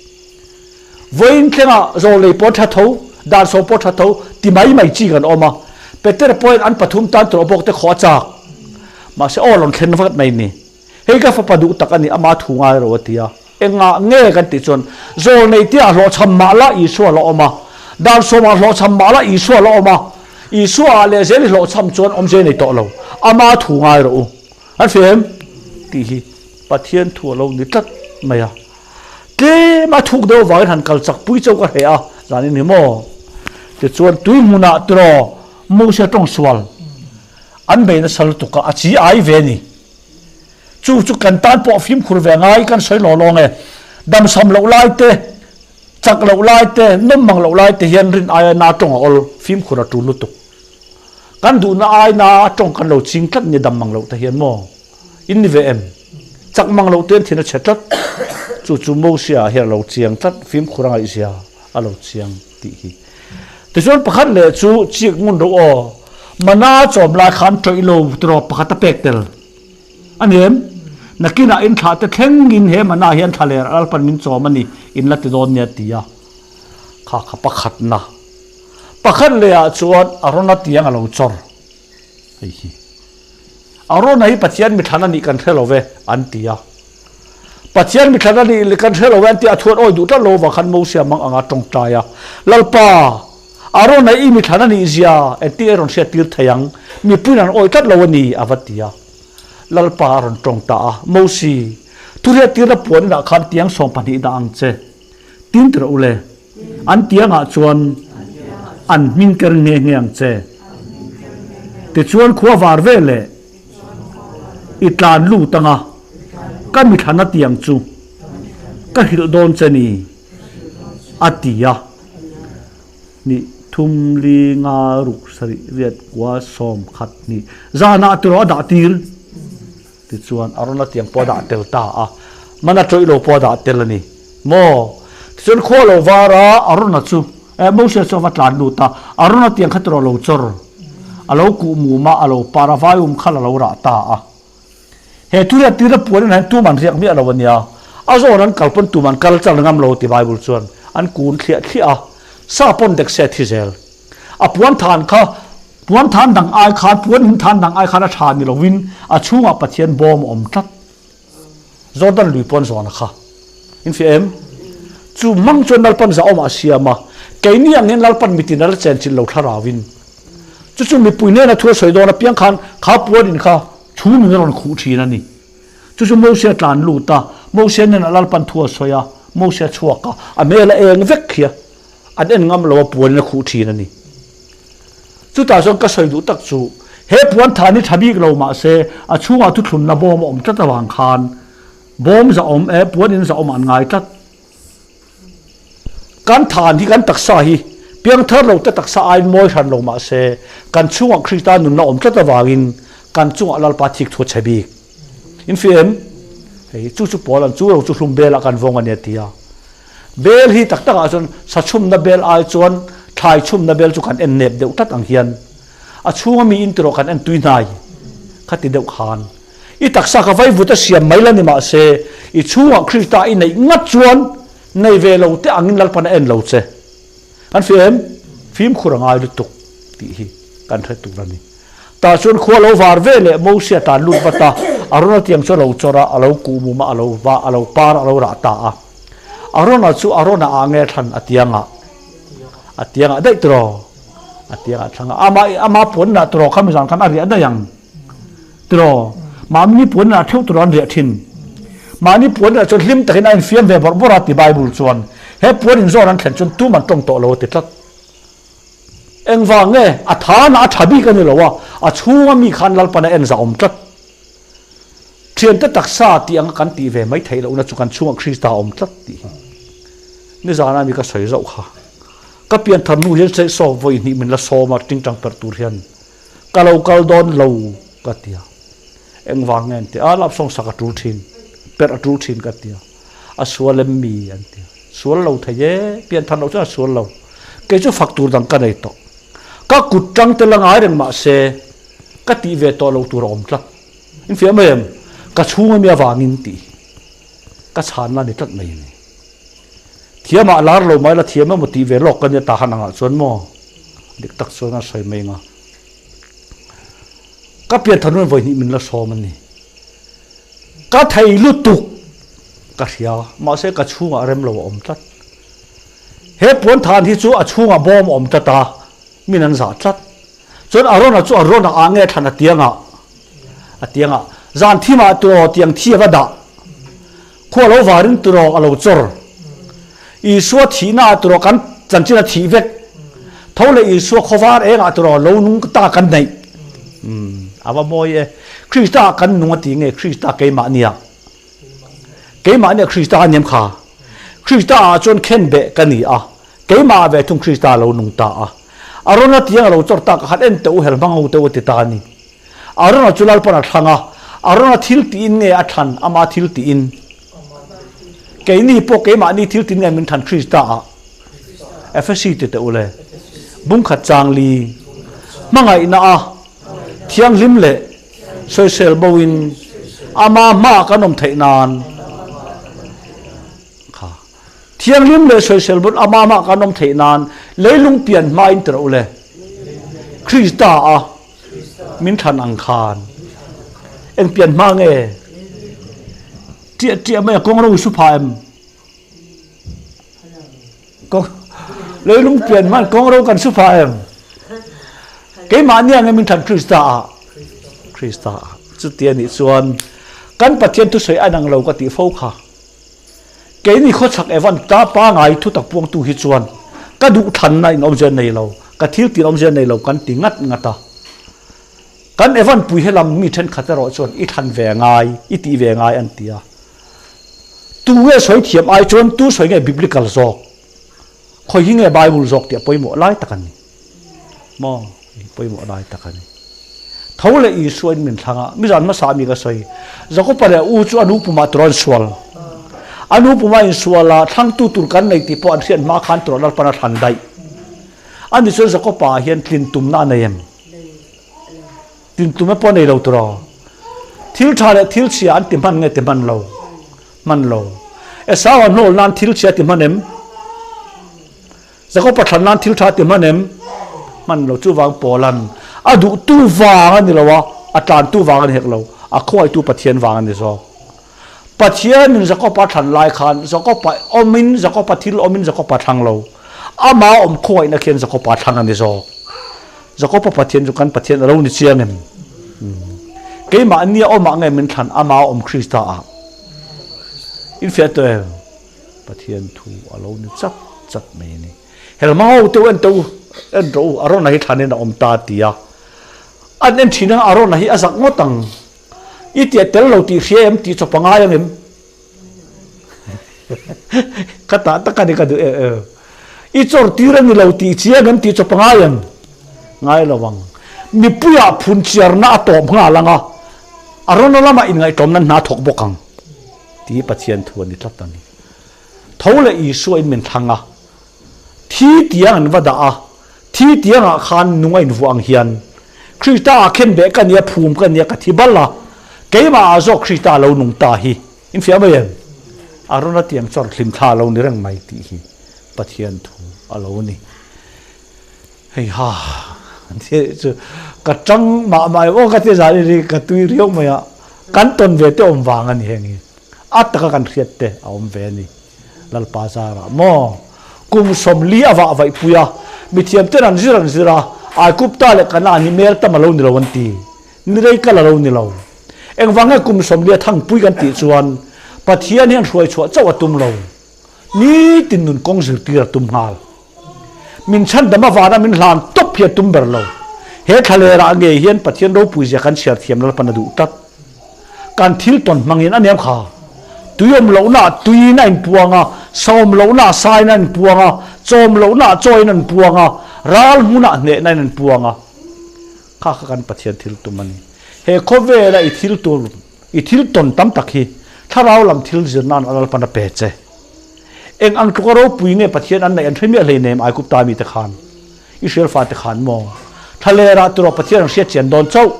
Vawiin thlengah zawlnei pawh tha tho, dan sawm pawh tha tho ti mai mai chi kan awm a. Peter pawhin an pathum tan tur a bawk te khaw a chak. Mahse aw rawn thlen vat mai ni. Hei ka fapa duh tak a ni, ama thu ngai ro a ti a. Engah nge kan tih chuan zawlnei tia hlawhchham mah la Isua la awm a, dan sawmah hlawhchham mah la Isua la awm a, Isua ah leh zel i hlawhchham chuan awmze nei tawh lo, ama thu ngai rawh u. An hria em? Tih hi Pathian thu a lo ni tlat mai a. Tlem a thuk deuh avangin han kal chak pui chauh ka hreh a, zan in hi maw? Tichuan tui hmunah tiraw Moses tawng sual an bei nasa lutuk a, a chi ai ve a ni. Chu chu kan tan pawh fimkhur ve ngai kan sawi law lawng e. Damsam loh lai te. Chak loh lai te, nawm mang loh lai te hian rin aia na tawng a awl, fimkhur a tul lutuk. Kan duhna ai na tawng kan lo ching tlat nia dam mang loh te hian maw? In ni ve em? Chak mang loh ten thin a chhe tlat. Chu chu Mosia ah hian a lo chiang tlat, fimkhur a ngaihzia a lo chiang tih hi. Tichuan pakhat leh chu chik ngun rawh aw, mana chawm lai khan tawih lo tiraw pakhat a pek tel. A ni em? Nakinah in thlah te thlengin he mana hian thla ler Lalpan min chawm a ni, in la ti dawn nia ti a. Kha kha pakhatna. Pakhat lehah chuan Arona tiang a lo chawr. Hei hi. Arona hi Pathian mithlan a nih kan hre lo ve, an ti a. Pathian mithlan a nih kan hre lo ve an ti a, a thuan awi duh tlat lo avang khan Mosia mang anga tawngtai a. Lalpa, Arona i mithlan a nih zia engtin a rawn hriat tir thei ang? Mipuiin an awi tlat lo a ni, a va ti a. Lalpa a rawn tawng ta a, Mosi, thuriat tirna puan inah khan tiang 12 dah ang che. Tin tirh u le, an tiangah chuan an hming ker nghe nghe ang che. Tichuan khua var ve leh i tlan lut anga ka mithlana tiang chu ka hrilh dawn che ni, a ti a. Ni thum li nga ruk sarih riat kua sawm khat hnih zanah tiraw a dah tir tichuan a rawn a tiang pawh a dah tel ta a, mana tawih lo pawh a dah tel a ni maw? Tichuan khaw lo var a, a rawn a chu eh Moses chu a va tlan lut a, a rawn a tiang kha tiraw lo chawr a lo kuh mum a, a lo par a, vaium khal a lo rah ta a. He thuriat tirna puan in hian tum an riak miah lo a nia. A zawn an kal pawn tum an kal chal ngam lo ti Bible chuan an kun thliah thliah a, sa pawn dek se a thi zel. A puan than kha puan than dang ai khan puan in than dang ai khan a tha ni lovin a chhungah Pathian bawm a awm tlat. Jordan lui pawn zawn a kha. In fiah em? Chu hmang chuan Lalpan zahawmah a siam a, keini ang hian Lalpan mitin a la chenchilh lo thlarau in. Chu chu mipui hnena thu a sawi dawn apiang khan kha puan in kha chhum in a rawn khuh thin a ni. Chu chu Mosia tlan lut a, Mosia hnenah Lalpan thu a sawi a, Mosia chhuak a, a hmel a eng vek khi a, an en ngam lo a puan in a khuh thin a ni. Chutah chuan ka sawi duh tak chu he puan than hi tha bik lo mah se a chhungah thuthlunna bawm a awm tlat avang khan Bawm zahawm e, puan in zahawm an ngai tlat. Kan than hi kan taksa hi piangthar lo te taksa aiin mawi hran lo mah se kan chungah Krista nunna awm tlat avangin kan chungah Lalpa thik thu a chhe bik. In fih em? Hei chu chu pawl an chu lo chu hlum belah kan vawng a nia ti a. Bel hi tak takah chuan sa chhumna bel ai chuan thlai chhumna bel chu kan en nep deuh tlat ang hian a chhunga mi in tiraw kan en tui hnai kha ti deuh khan. I taksa ka vaivut a siam mai la ni mah se, i chhungah Krista i neih ngat chuan nei ve lo te angin Lalpan a en lo che. Kan fih em? Fimkhur a ngai lutuk tih hi kan hre tur a ni. Tah chuan khua lo var ve leh Mosia tan lut vat a, Arona tiang chu a lo chawr a, a lo kuh mum a, a lo va, a lo par a, a lo rah ta a. Arona chu Arona ah nge thlan a tiangah? A tiangah daih tiraw? A tiangah thlang a, amah ama puanna tiraw khami zan khan a riah daih ang. Tiraw? Mahni puan inah theuh tur an riah thin. Mahni puan inah chuan hlim takin a infiam ve bawrh bawrh a ti Bible chuan. He puan in zawn an thlen chuan tum an tawng tawh lo a ti tlat. Engvang nge? A thanah a tha bik a ni lo a, a chhunga mi khan Lalpan a en zah awm tlat. Thiante taksa tih anga kan tih ve mai theih lohna chu kan chhungah Krista a awm tlat tih hi. Nizana mi ka sawi zauh kha. Ka pianthar hnu hian saw vawi hnih min la sawm a tingtang perh tur hian. Ka lo kal dawn lo ka ti a, engvang nge an ti a, lap sawng sak a tul thin, perh a tul thin ka ti a, a sual em mi an ti a, sual lo thei e, pian than loh chuan a sual lo, kei chu fak tur dang ka nei tawh, ka kut tang te la ngai reng mah se ka tih ve tawh lo tur a awm tlat, in fiah mai em, ka chhung ami avangin tih ka chhanna a ni tlat mai a ni. Thiamah lar lo mai la thiam emaw tih ve lawk ka nia ta han angah chuan maw dik tak chuan a sawi mai anga ka pian than hun vawi hnih min la sawm a ni. Ka thei lutuk ka hria mahse ka chhungah rem lo a awm tlat. He puan than hi chu a chhungah bawm a awm tlat a min an zah tlat. Chuan Arona chu Arona ah nge thlan a tiangah a tiangah zan thimah tiraw tiang thi a va dah. Khua lo varin tiraw a lo chawr. Isua thihna ah tiraw kan chanchin a thih vek. Tho leh Isua khawvar engah tiraw lo nung ta kan neih. Umm a va mawi e. Krista ah kan nung a ti nge Krista keimah nia. Keimah nia Krista a niam kha. Krista-ah chuan khenbeh ka ni a, keimahah ve thung Krista a lo nung ta a. Arona tiang a lo chawr tak a khan en teh u helhmang ho teh u a ti ta a ni. Arona chu Lalpan a thlang a, Arona thil tiin nge a thlan, ama thil tiin? Keini pawh keimahni thil tiin nge min thlan Krista-ah? Efesi ti teh u le. Bungkhat chang li hmangaihna a thianghlim leh sawisel bo in ama hmaah kan awm theih nan kha thianghlim leh sawisel bo in ama hmaah kan awm theih nan leilung pian hma in ti rawh u le. Krista a min thlan ang khan eng pian hma nge tiah tiah mai a kawng ro i su pha em? Leilung pian hman kawng ro kan su pha em? Keimahni ang em in than Krista ah? Krista ah. Chuti a nih chuan kan Pathian thusawi a nang lo ka tih fo kha. Keini khawchhak Evan ta pangai thutak puangtu hi chuan ka duh thlanna in awmzia nei lo, ka thil tir awmzia nei lo kan ti ngat ngat a. Kan Evan pui helam mi thenkhat erawh chuan i thlan ve ngai, i tih ve ngai an ti a. Tu nge sawi thiam ai chuan tu sawi nge biblical zawk? Khawi hi nge Bible zawk tih a pawimawh lai tak a ni. Maw? Pawimawh lai tak a ni. Tho leh Isua in min thlang a, mizan hmasa mi ka sawi. Jakopa leh u chu a nu pumah tur an sual. A nu puma insual a, thlangtu tur kan nei tih pawh an hriat hma khan tur Lalpan a thlan daih. Ani chuan Jakopa ah hian tlin tumna a nei em? Tintume pawh nei lo tiraw? Thil tha leh thil chhia an ti hman nge ti hman lo? Hman lo. Esau a hnawl nan thil chhia ti hman em? Jakob a thlan nan thil tha ti hman em? Hman lo. Chuvang Paulan a duhtu vang a ni lo a, a tlantu vang a ni hek lo, a khawngaihtu Pathian vang a ni zawk. Pathianin Jakob a thlan lai khan Jakob a awmin, Jakob a thil awmin Jakob a thlang lo. Ama awm khawngaihna khian Jakob a thlang a ni zawk. Jakob a Pathian chu kan Pathian a lo ni chiang em? Keimah nia awmah nge min thlan ama awm Krista ah? Infiah tawh em? Pathian thu a lo ni chat chat mai a ni. Helma ho te u en teh u, en rawh u, Arona hi thlanin a awm ta a ti a. An en thin ang Arona hi a zak ngawt ang. I tiah tel lo tih hria em tih chawp a ngai ang em? Ka tah tak a ni ka duh em em. I chawr tir a ni lo tih chiang em tih chawp a ngai em? Ngai lo ang. Mipuiah phun chiarna a tawp nghal ang a, a rawn lamah inngaihtlawmna hna thawk bawk ang tih Pathian thu a ni tlat a ni. Tho leh Isua in min thlang a, thi tiang an va dah a, thi tiangah khan nung a invuah ang hian Krista ah khen beh ka nia, phum ka nia, ka thi bal a, keimah ah zawk Krista a lo nung ta hi in fiah mai em? A rawn a tiang chawr hlim thla a lo ni reng mai tih hi Pathian thu a lo ni. Hei ha, chu ka tang mah mah em aw ka ti zan i ka tui riau mai a, kan tawn ve te awm vang a ni heng hi, a taka kan hriat te a awm ve a ni. Lalpa zarah maw? Kum 40 a vah vaih pui a, mithiam ten an zir an zir a, Aigupta leh Kanaan hi mel tam a lo ni lo an ti. Ni rei kal a lo ni lo. Engvang nge kum 40 a thangpui kan tih chuan Pathian hian hruai chhuah chauh a tum lo. Nitin nun kawng zirtir a tum nghal. Min chhandam avana min hlan tawp hi a tum ber lo. He thlalerah ngei hian Pathian ropui zia kan chhiar thiam Lalpan a duh tlat. Kan thil tawn hmangin a niam kha. Tui awm lohnaah tuiin a inpuang a, sa awm lohnaah sain a inpuang a, chaw awm lohnaah chawiin a inpuang a, ral hmunah hnehna in a inpuang a. Kha kha kan Pathian thil tum a ni. He khawvela i thil tur, i thil tawn tam tak hi thlarau lam thil zir nan a Lalpan a pe che. Eng ang tluka ropui nge Pathian an neih an hre miah hleinem Aigupta mite khan. Israel fate khan maw thlalerah tiraw Pathian an hriat chian dawn chauh.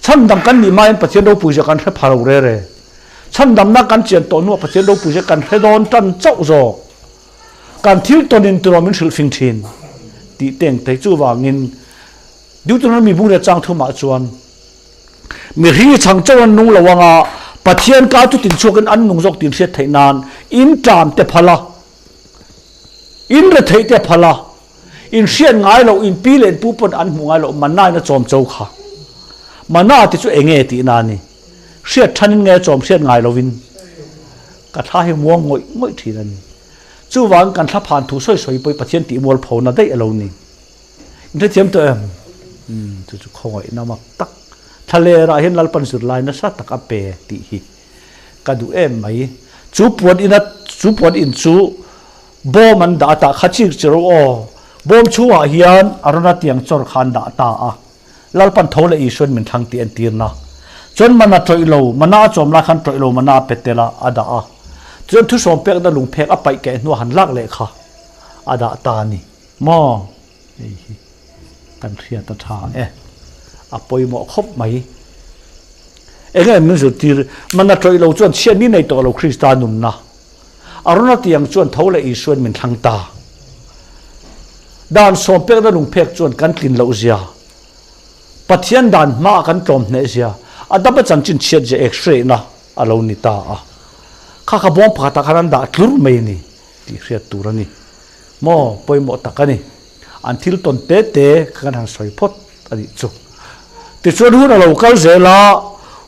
Chhandam kan nih hmain Pathian ropui zia kan hre pha lo re re. Chhandamna kan chian tawh hnuah Pathian ropui zia kan hre dawn tan chauh zawk. Kan thil tawnin tiraw min hrilh fing thin tih teng thei chuvangin Deuteronomy bung leh chang thumah chuan mihring i chhang chauh an nung lo anga Pathian ka chu tinchhuakin an nung zawk tin hriat theih nan in ṭam te phal a. In retheih te phal a, in hriat ngai loh, in pi leh in pu pawn an hmuh ngai loh Manna in a chawm cho kha. Manna ti chu eng nge tih na ni? Hriat than in nge chawm hriat ngai lovin ka thla hi muang ngawih ngawih thin a ni. Chuvangin kan thla phan thu sawi sawi pawh hi Pathian tih mual pho na daih a lo ni. In hrethiam tawh em? Umm chu chu khawngaihna mak tak thlalerah hian Lalpan zirlai nasa tak a pe tih hi ka duh em mai. Chu puan ina. Chu puan in chu bawm an dah ta kha chik chi ro aw. Bawm chhungah hian Arona tiang chawr kha an dah ta a. Lalpan tho leh Isuan min thlang tih entirna. Chuan mana tawih lo, mana a chawm lai khan tawih lo mana a pe tel a, a dah a. Chuan thusawm pekna lungphek a paih keh hnuah han lak leh kha a dah ta a ni maw? Hei hi kan hriat a tha e, a pawimawh khawp mai. Enge min zirtir, mana tawih lo chuan chhiat ni nei tawh lo Krista nunna. Arona tiang chuan tho leh Isuan min thlang ta. Dan sawmpekna lungphek chuan kan tlin loh zia, Pathian dan hmaah kan tlawm hneh zia, a dama chanchin chhiat zia x-ray-na a lo ni ta a. Kha kha bawng pakhatah khan an dah tlur mai a ni tih hriat tur a ni. Maw pawimawh tak a ni. An thil tawn te te kha kan han sawi phawt a nih chu. Tichuan hun a lo kal zel a,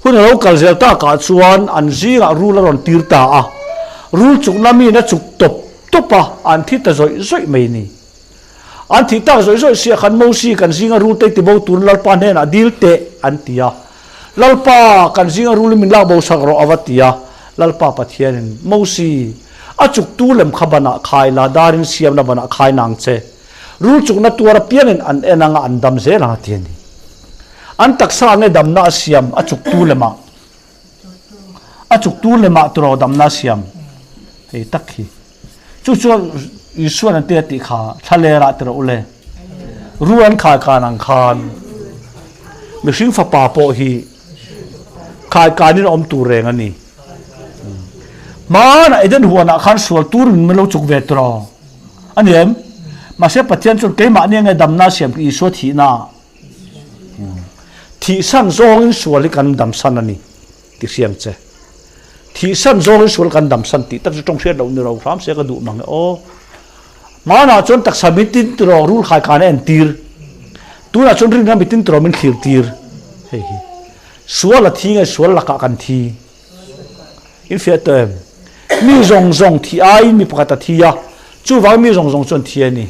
hun a lo kal zel takah chuan an zingah rul a rawn tir ta a, rul chukna miin a chuk tawp tawp a, an thi ta zawih zawih mai a ni. An thih tak zawih zawih sia khan Mosi kan zinga rul te tibo turin Lalpa hnenah dil teh an ti a. Lalpa, kan zinga rulin min lak bo sak rawh a va ti a. Lalpa Pathianin, Mosi, a chuktu lem kha banah khai la, darin siamna banah khai nang che. Rul chukna tuar apiangin an en anga an dam zel ang a ti a ni. An taksa nge damna a siam a chuktu lemah? A chuktu lemah turaw damna a siam? Hei tak hi. Chu chuan Isuan an ti a tih kha thlalerah ti rawh u le. Rul an khai kan ang khan mihring fapa pawh hi khai kanin a awm tur reng a ni. Hmanah Eden huanah khan sual tur min lo chuk ve tiraw? A ni em? Mahse Pathian chuan keimahni nge damna a siam khi Isua thihna ah thihsan zawngin sual hi kan damsan a ni ti hriang che. Thihsan zawngin sual kan damsan tih tak chu tawng hriat loh ni ro hram se ka duh mang e aw. Hmanah chuan taksa mitin tiraw rul khai khan a entir. Tunah chuan rinna mitin tiraw min thlir tir. Hei hi sual a thi nge sual lakah kan thi? In fiah tawh em? Mi zawng zawng thi aiin mi pakhat a thi a, chuvangin mi zawng zawng chuan thi a ni.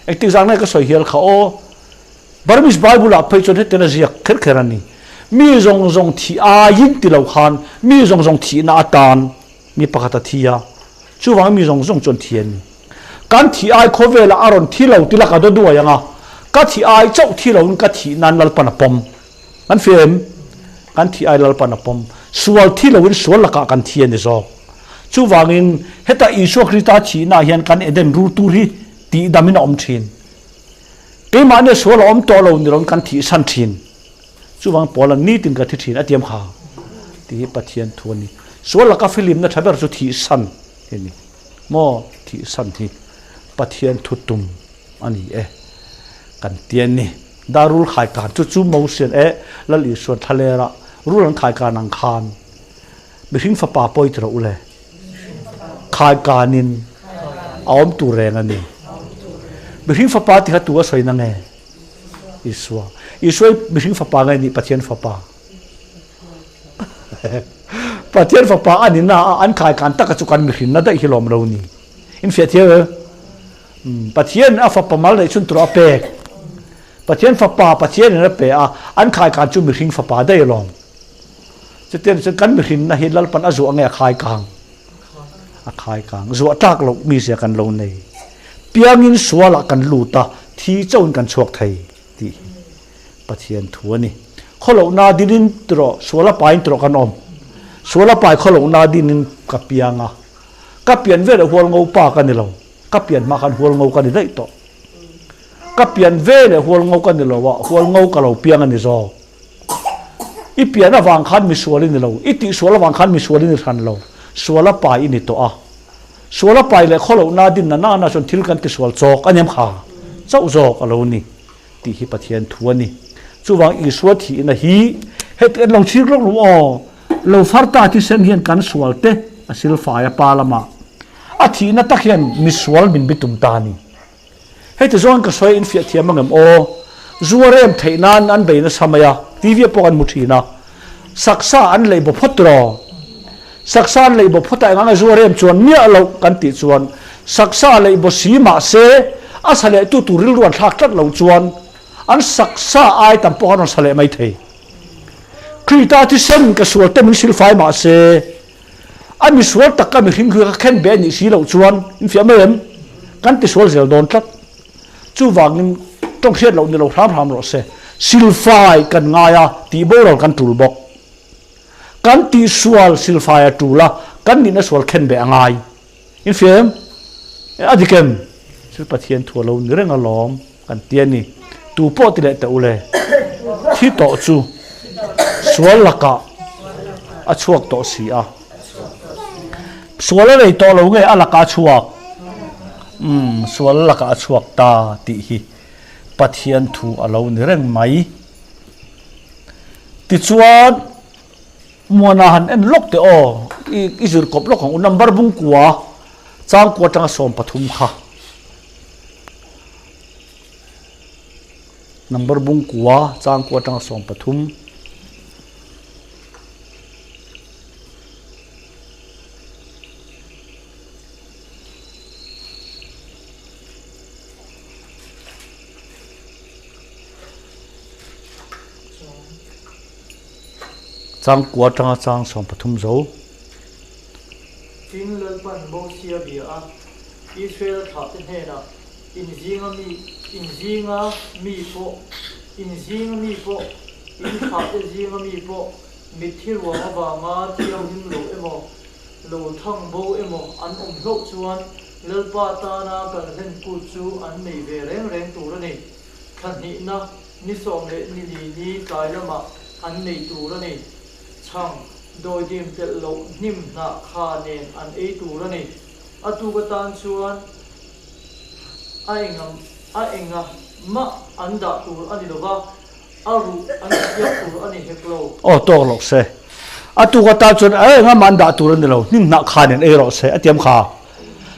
Engtik zan nge ka sawi hial kha aw? Burmese Bible ah phei chuan hetiang a ziak kher kher a ni. Mi zawng zawng thi aiin ti lo khan mi zawng zawng thihna atan mi pakhat a thi a, chuvangin mi zawng zawng chuan thi a ni. Kan thi ai khawvelah a rawn thi lo ti la ka daw duai ang a, ka thi ai chauh thi loin ka thih nan Lalpan a pawm. Kan fia em? Kan thih ai Lalpan a pawm. Sual thi loin sual lakah kan thi a ni zawk. Chuvangin heta Isua Krista thihnaah hian kan Eden rul tur hi tihdamin a awm thin. Keimahnia sual a awm tawh lo ni loin kan thihsan thin. Chuvang Paula nitin ka thi thin a tiam kha tih hi Pathian thu a ni. Sual laka filimna tha ber chu thihsan hi a ni. Maw thihsan hi Pathian thu tum a ni e kan ti a ni. Dar rul khai kan chu chu Mosian e Lal Isuan thlalera rul an khai kan ang khan mihring fapa pawi ti rawh u le. Khai kanin a awm tur reng a ni. Mihring fapa ti kha tu a sawi na nge? Isua. Isua hi mihring fapa nge nih Pathian fapa? Pathian fapa a ni na a an khai kan taka chu kan mihrin na daih hi lawm lo ni. In fiah thiam em? Pathian a fapa mal neih chhun tur a pek. Pathian fapa Pathian in a pe a, an khai kan chu mihring fapa daih alawm. Chutiang chuan kan mihrinna hi Lalpan a zuah nge a khai kang? A khai kang. Zuah tlak loh mizia kan lo nei. Piangin sualah kan lut a, thi chauhin kan chhuak thei tih hi Pathian thu a ni. Khawlohna dinin tiraw, sual a pain tiraw kan awm. Sual a pai khawlohna dinin ka piang a. Ka pian veleh hual ngo pa ka ni lo. Ka pian hma khan hual ngo ka ni daih tawh. Ka pian veleh hual ngo ka ni lo a, hual ngo ka lo piang a ni zawk. I pian avang khan misual i ni lo, i tihsual avang khan misual i ni hran lo, sual a pai i ni tawh a. Sual a pai leh khawlohna dinna nana chuan thil kan tisual chawk a niam kha chauh zawk a lo ni tih hi Pathian thu a ni. Chuvang Isua thihna hi heti an lo chhir lawk lo aw, lo far ta thisen hian kan sual te a silfai a pa lamah a thihna tak hian misual min bitum ta a ni. Heti zawng ka sawi infiah thiam ang em aw? Zu a rem theih nan an bei nasa mai a, TV ah pawh kan hmu thin a. Saksa an lei baw phawt rawh. Saksa an lei baw phawt a engang a zu a rem chuan miah loh kan tih chuan saksa lei baw si mah se a sa leh tu tur rilru an thlak tlat loh chuan an saksa ai tam pawh an rawn sa leh mai thei. Krita thisen ka sual te min silfai mah se. A misual tak ka mihring hlui kha khen be a nih si loh chuan in fiah mai em? Kan tisual zel dawn tlat. Chuvangin tawng hriat loh ni lo hram hram rawh se. Silfai kan ngai a, tih boral kan tul bawk. Kan tihsual silfai a tul a, kan nihna sual khen be a ngai. In fiah em? A dik em? Thil Pathian thu a lo ni reng alawm kan ti a ni. Tu pawh ti leh teh u le. Thi tawh chu sual lakah a chhuak tawh si a. Sual a rei tawh lo nge a lakah a chhuak? Umm, sual lakah a chhuak ta tih hi Pathian thu a lo ni reng mai. Tichuan. Muana han en lawk teh aw, i zir kawp lawk ang u, number bung kua chang kua atanga 13 kha. Number bung kua chang kua atanga 13. Changkua atanga chang 13 zo. Tin, Lalpan Mosia bia a, Israel thlahte hnenah, In zinga mi, in zinga mi pawh, in zinga mi pawh, in thlahte zinga mi pawh, mitthi ruang avanga thianghlim lo emaw, lo thang bo emaw an awm hlauh chuan Lalpa tana kan hlen kut chu an nei ve reng reng tur a ni. Thla hnihna Ni 12 ni tlai lamah an nei tur a ni. Chhang, dawidim telh loh hnim hnah kha nen an ei tur a ni. A tuk atan chuan a enga a enga mah an dah tur a ni lo va, a ruh an tihtiak tur a ni hek lo. Aw tawk rawh se. A tuk atan chuan a enga mah an dah tur a ni lo, hnim hnah kha nen ei rawh se, a tiam kha.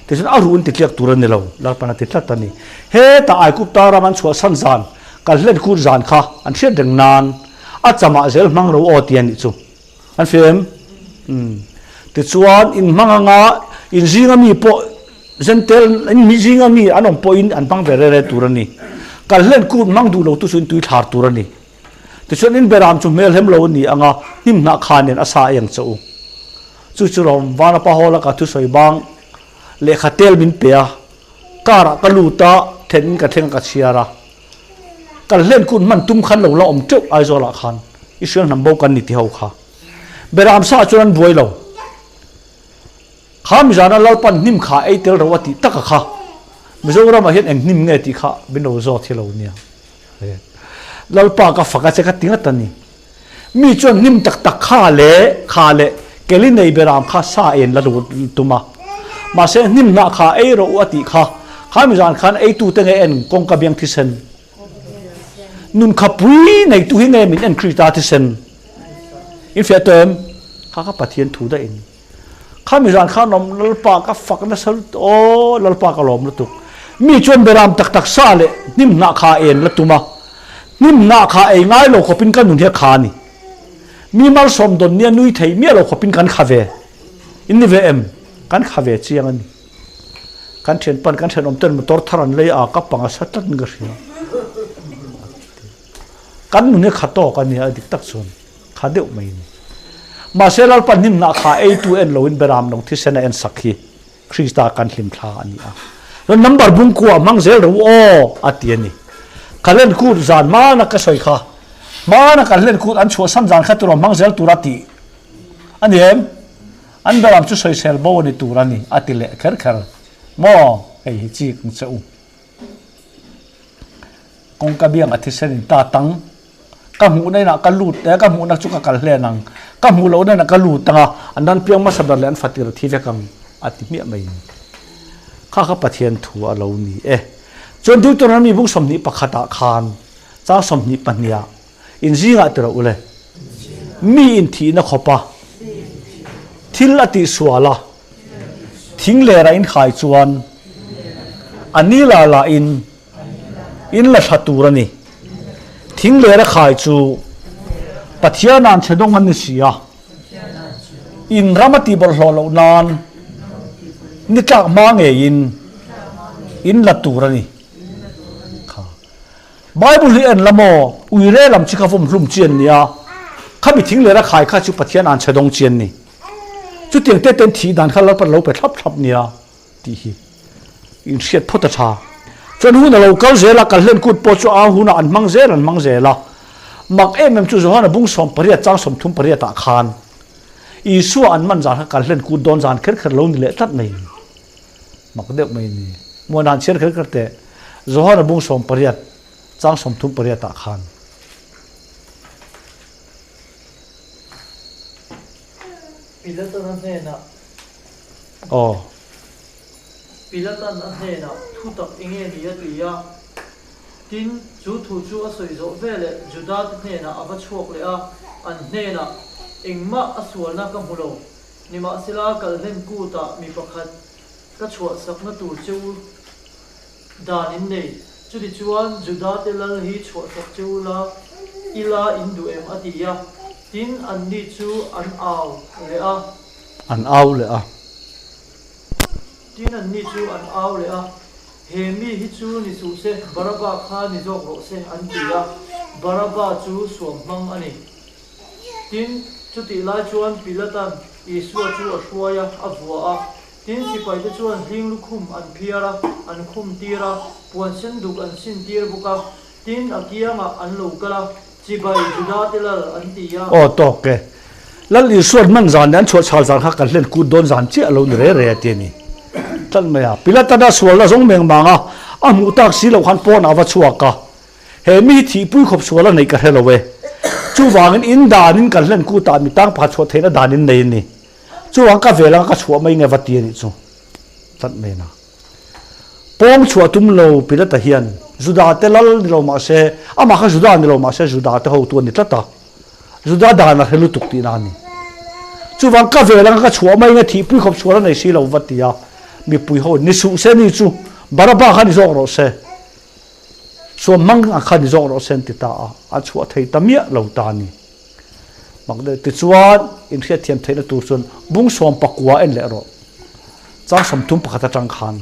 Tichuan a ruh in titliak tur a ni lo, Lalpan a ti tlat a ni. Heta Aigupta ram an chhuahsan zan, kal hlen kut zan kha an hriat reng nan a chamah zel hmang ro aw ti a nih chu. An hria em? Umm. Tichuan in hmang anga in zinga mi pawh Zentel in mi zinga mi an awm pawhin an hmang ve re re tur a ni. Kal hlen kut hmang duh lo tu chu in tui thlar tur a ni. Tichuan in beram chu hmel hem lo a ni anga hnim hnah kha nen a sa eng che u. Chu chu rawm Vanapa Hall a ka thusawi bang lehkha tel min pe a, car ah ka lut a, then in ka thleng a ka chhiar a. Kan hlen kun hman tum khan lo la awm teuh Aizawl ah khan Israel hnam bo kan ni ti ho kha. Beram sa ah chuan an buai lo. Kha mizana Lalpan hnim kha ei tel ro a tih tak a kha. Mizoram ah hian eng hnim nge tih kha min lo zawt hi lo nia. Lalpa ka fak a che ka ti ngat a ni. Mi chuan hnim tak tak kha leh kha leh keli nei beram kha sa en la tum a. Mahse hnim hnah kha ei rawh u a tih kha, kha mi zan khan eitute nge en kawngka biang thisen. Nun kha pui neitu hi nge min en Krista thisen. In fiah tawh em? Kha kha Pathian thu daih a ni. Khami zan khan awm Lalpa ka fak nasa lutuk aw Lalpa ka lawm lutuk. Mi chuan beram tak tak sa leh hnim hnah kha en la tum a, hnim hnah kha ei ngai lo khawpin ka nun hi a kha a ni. Mi malsawm dawn nia nui thei miah lo khawpin kan kha ve. In ni ve em? Kan kha ve chiang a ni. Kan thianpan kan thenawm ten motor thar an lei a, ka pang a sa tlat in ka hria. Kan nun hi kha tawk a nia dik tak chuan. Kha deuh mai a ni. Mahse Lalpa hnimna kha eitu en loin Beram lo thisen a en sak hi Krista kan hlimthla a ni a. Chuan number bung kuah hmang zel ro aw a ti a ni. Ka hlen kut zan hmana ka sawi kha hmana kan hlen kut an chhuahsan zan kha turaw hmang zel tura tih a ni em? An Beram chu sawisel bo a ni tur a ni a ti leh kher kher maw hei hi chik ang che u. Kawngka biang a thisen in ta tang. Ka hmuhna inah ka lut e, ka hmuhna chu ka kal hlen ang. Ka hmuh lohna inah ka lut ang a, an ran piang hmasa ber leh an fatir a thi vek ang a ti hmiah mai ni. Kha kha Pathian thu a lo ni e. Chuan Deuteronomy bung 21 ah khan chang 22 ah in zingah ti rawh u le. Mi in thihna khawp a, thil a tihsual a, thing ler a inkhai chuan a ni la la in in la thla tur a ni. Thing ler a khai chu Pathian an chhe dawng an ni si a, in ram a tih bawlhhlawh loh nan ni tlak hma ngeiin in la tur a ni. Kha Bible hi en la maw, uire lam chi kha vawm hlum chi an nia, khami thing ler a khai kha chu Pathian an chhe dawng chi an ni. Chutiang te ten thih dan kha Lalpan lo pe thlap thlap nia tih hi inhriat phawt a tha. Chuan hun a lo kal zel a, Kalhlen kut pawh chu a hunah an hmang zel an hmang zel a. Mak em em chu Johana bung 18 chang 38 ah khan Isua an man zan kha Kalhlen kut dawn zan kher kher lo ni leh tlat mai ni. Mak deuh mai ni. Muan han chhiar kher kher teh. Johana bung 18 chang 38 ah khan. Pilatan a hnenah Aw. Pilatan a hnenah thu tak enge ni a ti a. Tin, chu thu chu a sawi zawh veleh Juda-te hnenah a va chhuak leh a, an hnenah, Engmah a sualna ka hmu lo, nimahsela kalhlen kutah mi pakhat ka chhuahsakna tur che u Dan in nei. Chutichuan Juda-te lal hi chhuahsak che u la, i la in duh em? a ti a. Tin, anni chu an au leh a. An au leh a. Tin, anni chu an au leh a, He mi hi chu ni suh se, Baraba kha ni zawk rawh se, an ti a. Baraba chu suam hmang a ni. Tin, chutih lai chuan Pilatan Isua chu a hruai a, a vua a. Tin, sipaite chuan hling lukhum an phiar a, an khum tir a, puan sen duk an sin tir bawk a. Tin, a kiangah an lo kal a, Chibai Judate lal an ti a. Aw tawk e. Lal Isua'n hman zan leh an chhuah chhal zan kha kan hlen kut dawn zan chiah lo ni re re a ti a ni. Tlat mai a. Pilatana sualna zawng meng mang a, a hmuh tak si loh khan pawnah a va chhuak a. He mi hi thihpui khawp sual a neih ka hre lo e. Chuvangin in danin kan hlen kutah mi tang pakhat chhuah theihna dan in nei a ni. Chuvang ka vel anga ka chhuah mai nge va ti a nih chu. Tlat mai na. Pawng chhuah tum lo Pilata hian Juda te lal ni lo mah se, amah kha Juda ni lo mah se Juda te hotu a ni tlat a. Juda dan a hre lutuk tihna a ni. Chuvang ka vel anga ka chhuah mai nge thihpui khawp sual a nei si lo va ti a. Mipui ho ni suh se ni chu Baraba kha ni zawk rawh se. Suam hmang ang kha ni zawk rawh se an ti ta a, a chhuah thei ta miah lo ta a ni. Mak deuh tichuan inhriatthiam theihna tur chuan bung 19 en leh rawh. Chang 31 atang khan.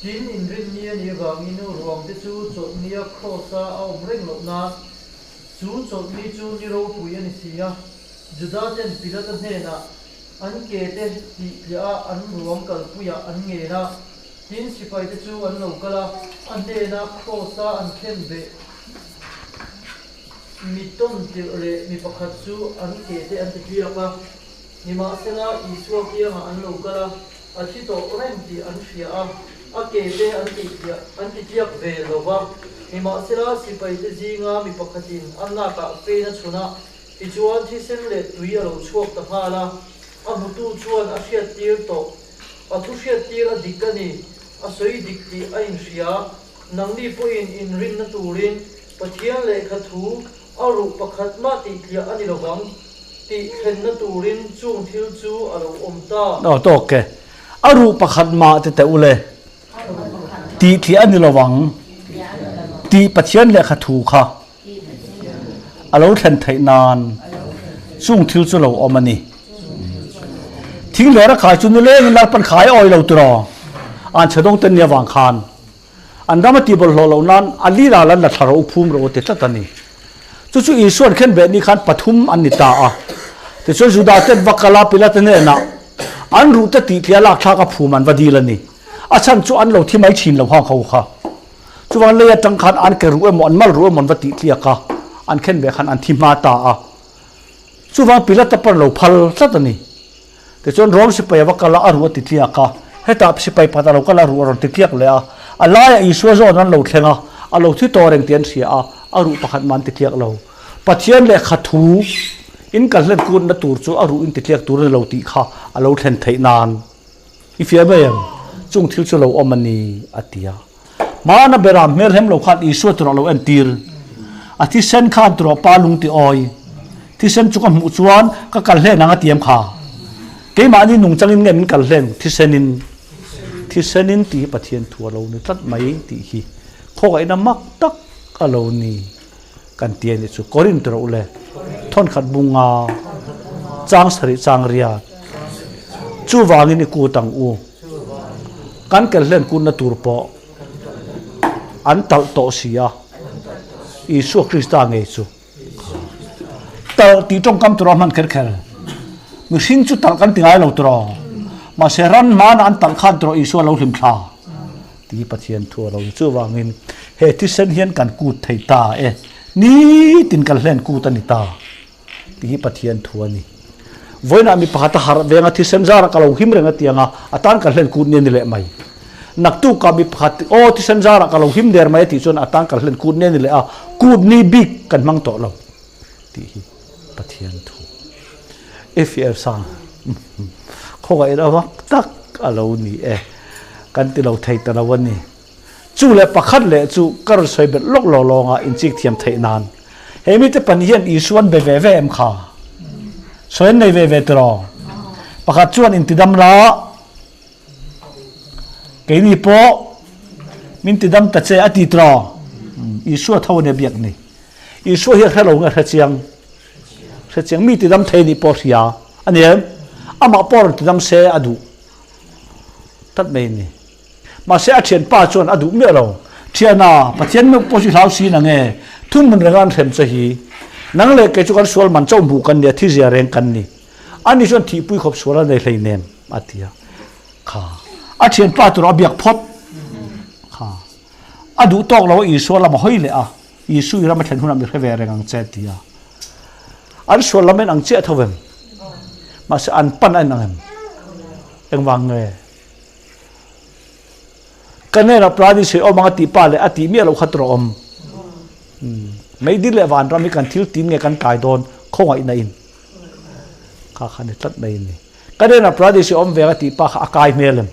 Tin, inrinni a nih avangin ruangte chu chawlhnia kraws-a a awm reng loh nan, chu chawlhni chu ni ropui a ni si a. Juda-ten Pilata hnenah An ke te tih tliah a an ruang kalpuiah an ngen a, tin sipai te chu an lo kal a, a hnena kraws a an khen beh mi tawn tirh leh mi pakhat chu an ke te an ti tliak a. Nimahsela Isua kiangah an lo kal a, a thi tawh reng tih an hria a, a ke te an tih tliah an ti tliak ve lo va. Nimahsela sipai te zinga mi pakhatin a nakah fein a chhun a, Tichuan thisen leh tui a lo chhuak ta nghal a, a hmutu chuan a hriattir tawh. A thu hriattir a dik a ni, a sawi dik tih a inhria. Nangni pawhin inrinna turin Pathian lehkha thu a ruh pakhat mah tih tliah a ni lovang tih thlenna turin chung thil chu a lo awm ta. Aw tawk e, a ruh pakhat mah ti teh ule, tih tliah a ni lovang tih Pathian lehkha thu kha. A lo thlen theih nan chung thil chu lo awm a ni. Thing leh rakhai chu nilengin Lalpan khai a awi lo tiraw? An chhe dawng ten ni avang khan an ram a tih bawlhhlawh loh nan a lir ah lan la thla rawh u phum rawh u ti tlat a ni. Chu chu Isuan khenbeh ni khan pathum an ni ta a. Tichuan Juda ten va kal a Pilate hnenah an ruh te tih tliah lak thlak a phum an va dil a ni. A chhan chu an lo thi mai thin lo hang ho kha. Chuan lei atang khan an ke ruh emaw an mal ruh emaw an va tih tliak a, an khen ve khan an thi hma ta a. Chuvang Pilata pawn lo phal tlat a ni. Tichuan Rom sipai a va kal a, a ruh a ti tliak a. Hetah sipai pakhat a lo kal a, a ruh a rawn ti tliak leh a. A laiah Isua zawn an lo thleng a, a lo thi tawh reng tih an hria a, a ruh pakhat mah an ti tliak lo. Pathian lehkha thu in kal hlen kutna tur chu a ruh in ti tliak tur a ni lo tih kha a lo thlen theih nan. I fiah mai em? Chung thil chu lo awm a ni, a ti a. Hmana berah hmel hem lo khan Isua turah lo entir. A thisen khan turah pa lung ti awi. Thisen chu ka hmuh chuan ka kal hlen ang a ti em kha? Keimahni nungchangin nge min kal hlen? Thisenin. Thisenin tih hi Pathian thu a lo ni tlat mai tih hi khawngaihtna mak tak a lo ni kan ti a nih chu. Korinth rawh u le, thawnkhat bunga chang sarih chang riat. Chuvangin i kut ang u. Kan kelhlen kutna tur pawh an talh tawh si a, Isua Krista ngei chu. Talh tih tawngkam turaw hman kher kher. Mihring chu talh kan ti ngai lo turaw. Mahse ran hmana an talh khan turaw Isua lo hlim thla ti Pathian thu a lo ni. Chuvangin he thisen hian kan kut thei ta e. Nitin kan hlen kut a ni ta tih hi Pathian thu a ni. Vawiinah mi pakhat a harh veng a thisen zarah ka lo him reng a ti ang a, a tan kan hlen kut ni a ni leh mai. Naktukah mi pakhat aw thisen zarah ka lo him der mai a tih chuan a tan kan hlen kut ni a ni leh a, kut ni bik kan hmang tawh lo tih hi Pathian thu. Efier sang khawngaihna vak tak a lo ni e, kan ti lo thei ta lo a ni. Chu leh pakhat leh chu ka rawn sawi belh lawk lo lawnga inchik thiam theih nan. He mite pahnih hian Isua an be ve ve em kha? Sawi an nei ve ve tiraw? Pakhat chuan intidam la, keini pawh min tidam ta che a ti tiraw? Isua tho a nia biak ni. Isua hi a hre lo nge hre chiang? Hre chiang. Mi tidam thei nih pawh hria a ni em? Amah pawh rawn tidam se a duh tlat mai a ni. Mahse a thianpa chuan a duh miah lo. Thiana, Pathian meuh pawh chu hlau si na nge? Thunmun renga an hrem che hi. Nang leh kei chu kan sual man chauh hmuh kan ni a, thi zia reng kan ni. Ani chuan thihpui khawp sual a nei hleinem, a ti a. Kha. A thianpa tur a biak phawt. Kha. A duh tawk lo a Isua lam a hawi leh a, Isu i ram a thlen hunah mi hre ve reng ang che, a ti a. An sual lam en ang chiah tho vem? Mahse an pan a en ang em? Engvang nge? Ka hnenah Prani sawi awm ang a tih pa leh a tih miah loh kha tur a awm. Meidil leh vanram hi kan thil tin nge kan kai dawn khawngaihna in kha kha ni tlat mai a ni. Ka hnenah Prani sawi awm ve ang a tih pa kha a kai hmel em?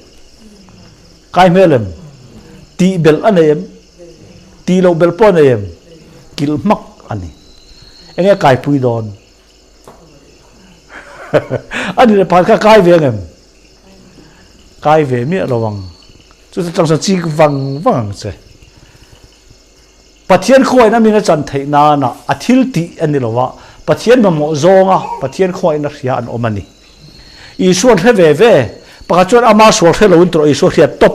Kai hmel em? Tih belh a nei em? Tih loh belh pawh a nei em? Kilh hmak a ni. Enge kaipui dawn? A ni leh pakhat kha kai ve ang em? Kai ve miah lo ang. Chu chu changsa chik vang vang ang che. Pathian khawiin a min a chan theih nana a thil tih a ni lo a, Pathian mamawh zawnga Pathian khawiin a hria an awm a ni. Isua an hre ve ve. Pakhat chuan ama sual hre loin tawh Isua hriat tawp.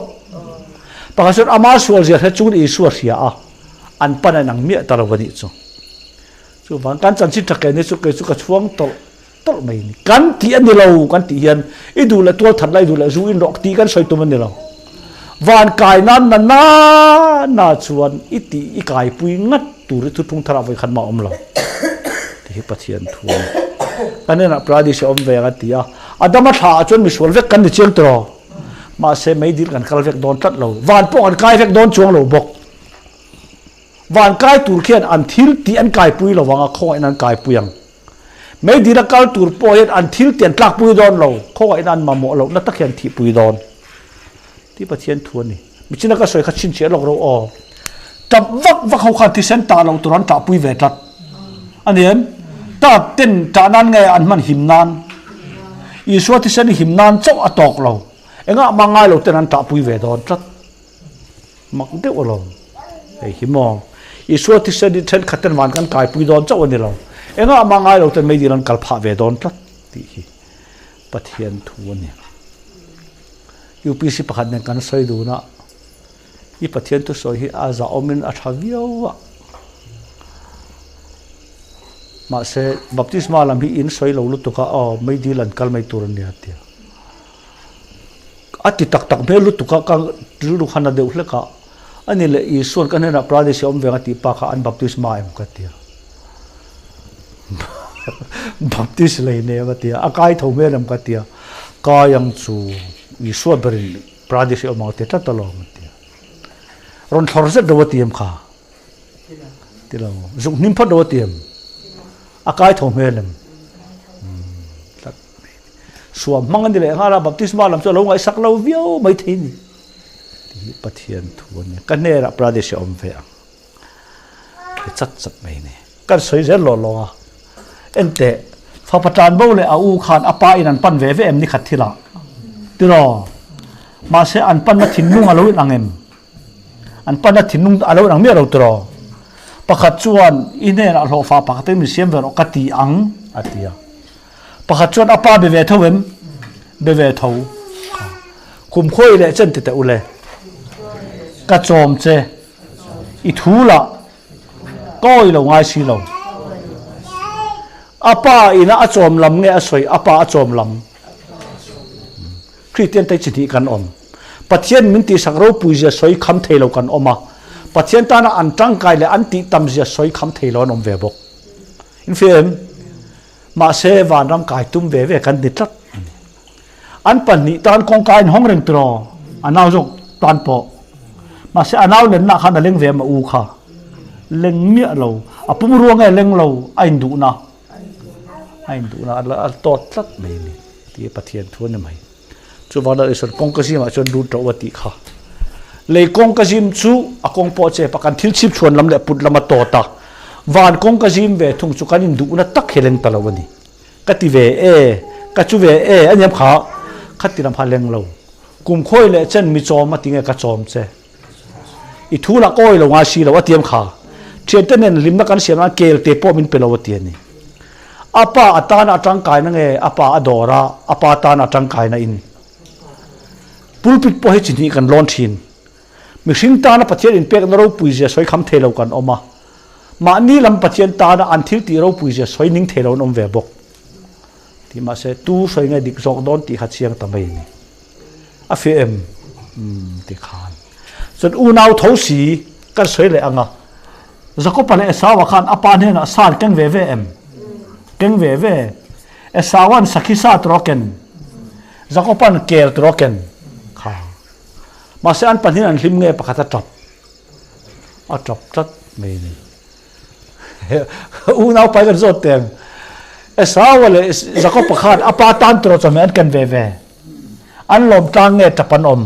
Pakhat chuan ama sual zia hre chungin Isua hria a, an pan a inang miah ta lo a nih chu. Chuvang kan chanchin tha kei ni chu kei chu ka chhuang tawlh tawlh mai a ni. Kan tih a ni lo kan tih hian i duh leh tual that la i duh leh zu in rawh tih kan sawi tum a ni lo. Van kai nan na na na chuan i tih i kaipui ngat tur i thuthlung tharah vawi khat mah a awm lo tih hi Pathian thu a ni. Kan inah Paradise a awm ve ang a ti a, Adama thla ah chuan misual vek kan ni chiang tiraw? Mahse meidil kan kal vek dawn tlat lo, van pawh kan kai vek dawn chuang lo bawk. Van kai tur khian an thil tih an kaipui lo ang a, khawngaihna an kaipui ang. Meidil a kal tur pawh hian an thil tih an tlakpui dawn lo, khawngaihna an mamawh lohna tak hian an thihpui dawn. Tih Pathian thu a ni. Michina ka sawi kha chhinchhiah lawk ro aw. Tap vak vak ho khan thisen tah loh tur an tlahpui ve tlat. A ni em? Ta ten tah nan nge an hman him nan? Isua thisen hi him nan chauh a tawk lo. Engah mah ngai lo ten an tlahpui ve dawn tlat. Mak deuh alawm. Hei hi maw? Isua thisen hi thenkhat ten van kan kaipui dawn chauh a ni lo. Engah mah ngai lo ten meidil an kal phah ve dawn tlat tih hi Pathian thu a ni. UPC pakhat nen kan sawi dun a, i Pathian thusawi hi a zahawmin a tha viau a. Mahse baptisma lam hi in sawi lo lutuk a, aw meidil an kal mai tur a nia tia. A ti tak tak hmel lutuk a, ka rilru khan a deuh hlek a, a ni leh Isua'n ka hnenah Paradise a awm ve ang a tih pa kha an baptisma em ka ti a. Baptist lei nei em a ti a, a kai tho hmel em ka ti a, kai ang chu Isua berin Paradise a awm ang a ti tlat alawm a ti a. Rawn thlawr zet lo a ti em kha? Ti lo. Zuk hnim phawt lo a ti em? A kai tho hmel em? Tlat. Suam hmang a ni leh nghal a, baptisma lam chu a lo ngaihsak lo viau mai thei a ni. Tih hi Pathian thu a ni. Ka hnenah Pradesh a awm ve ang. Ti chat chat mai a ni. Kan sawi zel lawh lawh a. Enteh, fapa tan bo leh a u khan a pa in an pan ve ve em ni khat thil ah? Tiraw? Mahse an panna thinlung a lo inang em? An panna thinlung a lo inang miah lo tiraw? Pakhat chuan i hnenah hlawhfa pakhat in min siam ve rawh ka ti ang a ti a. Pakhat chuan a pa be ve tho em? Be ve tho. Kha. Kum khawi leh chen ti teh u le. Ka chawm che. I thu lah ka awi lo ngai si lo. A pa ina a chawm lam nge a sawi a pa a chawm lam? Kristian te chi hnih kan awm. Pathian min tihsak ropui zia sawi kham thei lo kan awm a, Pathian tana an tangkai leh an tih tam zia sawi kham thei lo an awm ve bawk. In hria em? Mahse vanram kai tum ve ve kan ni tlat a ni. An pahnih tan kawngka in hawng reng tiraw? A nau zawk tan pawh. Mahse a nau lenna khan a leng ve em a u kha? Leng miah lo. A pum ruang nge leng lo? A induhna. A induhna a tawt tlat mai a ni. Tih Pathian thu a ni mai. Chuvang lal Isuan kawngka zimah chuan lut ṭoh a tih kha. Lei kawngka zim chu a kawng pawh a chep a, kan thil chhip chhuan lam leh put lam a tawt a. Van kawngka zim ve thung chu kan induhna tak hi leng ta lo a ni. Ka ti ve e, ka chu ve e a niam kha, kha ti lam kha leng lo. Kum khawi leh chen mi chawm a ti nge ka chawm che. I thu lah kawi lo ngai si lo a ti em kha. Thiante nen hlimna kan siam nan kel te pawh min pe lo a ti a ni. A pa a tana a tangkaina nge a pa a dawr a, a pa tana a tangkaina in. Pulpit pawh hi chi hnih kan lawn thin. Mihring tana Pathian inpekna ropui zia sawi kham thei lo kan awm a. Mahni lam Pathian tana an thil tih ropui zia sawi ning thei lo an awm ve bawk. Tih mahse tu sawi nge dik zawk dawn tih kha chiang ta mai a ni. A fiah em? Umm ti khan. Chuan unau tho si kan sawi leh ang a. Jakopa leh Esau-a khan a pa hnenah sa an keng ve ve em? Keng ve ve. Esau-a'n sakhi sa tur a ken. Jakopa'n kel tur a ken. Kha. Mahse an pahnihin an hlim nge pakhat a tap. A tap tlat mai a ni. Unau pai kan zawt teng. Esau-a leh Jakopa khan a pa tan tur a chawhmeh an ken ve ve. An lawm tlang nge tap an awm?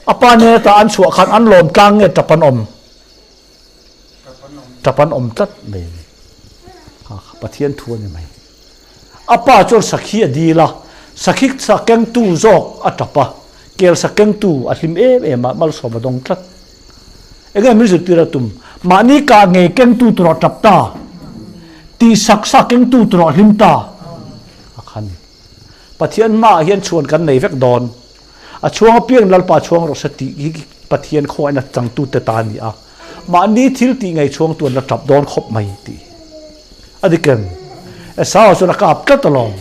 A pa nen ata an chhuah khan an lawm tlang nge tap an awm? Tap an awm tlat mai a ni. Kha kha Pathian thu a ni mai. A pa chuan sakhi a dil a, sakhi sa kengtu zawk a tap a, kel sa kengtu a hlim em em a, malsawm a dawng tlat. Enge min zirtir a tum? Mahni kah ngei kengtu tur a tap ta, tihsak sa kengtu tur a hlim ta a kha ni. Pathian hmaah hian chhuan kan nei vek dawn. A chhuang apiang Lalpa chhuang rawh se tih hi Pathian khawngaihna changtute ta a ni a. Mahni thil tih ngei chhuang tuan la tap dawn khawp mai tih a dik em? Esau chuan a kap tlat alawm.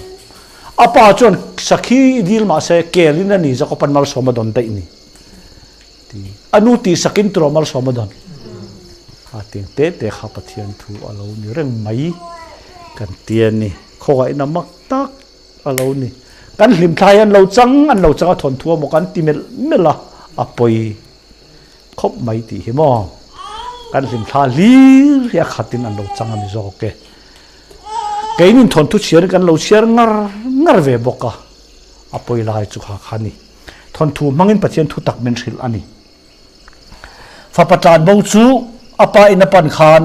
A pa chuan sakhi i dil mahse kelin a ni Jakob-a'n malsawm a dawn daih ni ti. A nu tih sakin turaw malsawm a dawn? A tiang te te kha Pathian thu a lo ni reng mai kan ti a ni. Khawngaihna mak tak a lo ni. Kan hlimthla hi an lo chang an lo chang a thawnthu a maw kan ti melh melh a, a pawi. Khawp mai tih hi maw? Kan hlimthla hlir hi a khatin an lo chang a ni zawk e. Keinin thawnthu chhiarin kan lo chhiar ngar ngar ve bawk a, a pawi lai chu kha kha a ni. Thawnthu hmangin Pathian thu tak min hrilh a ni. Fapa tlan bo chu a pa in a pan khan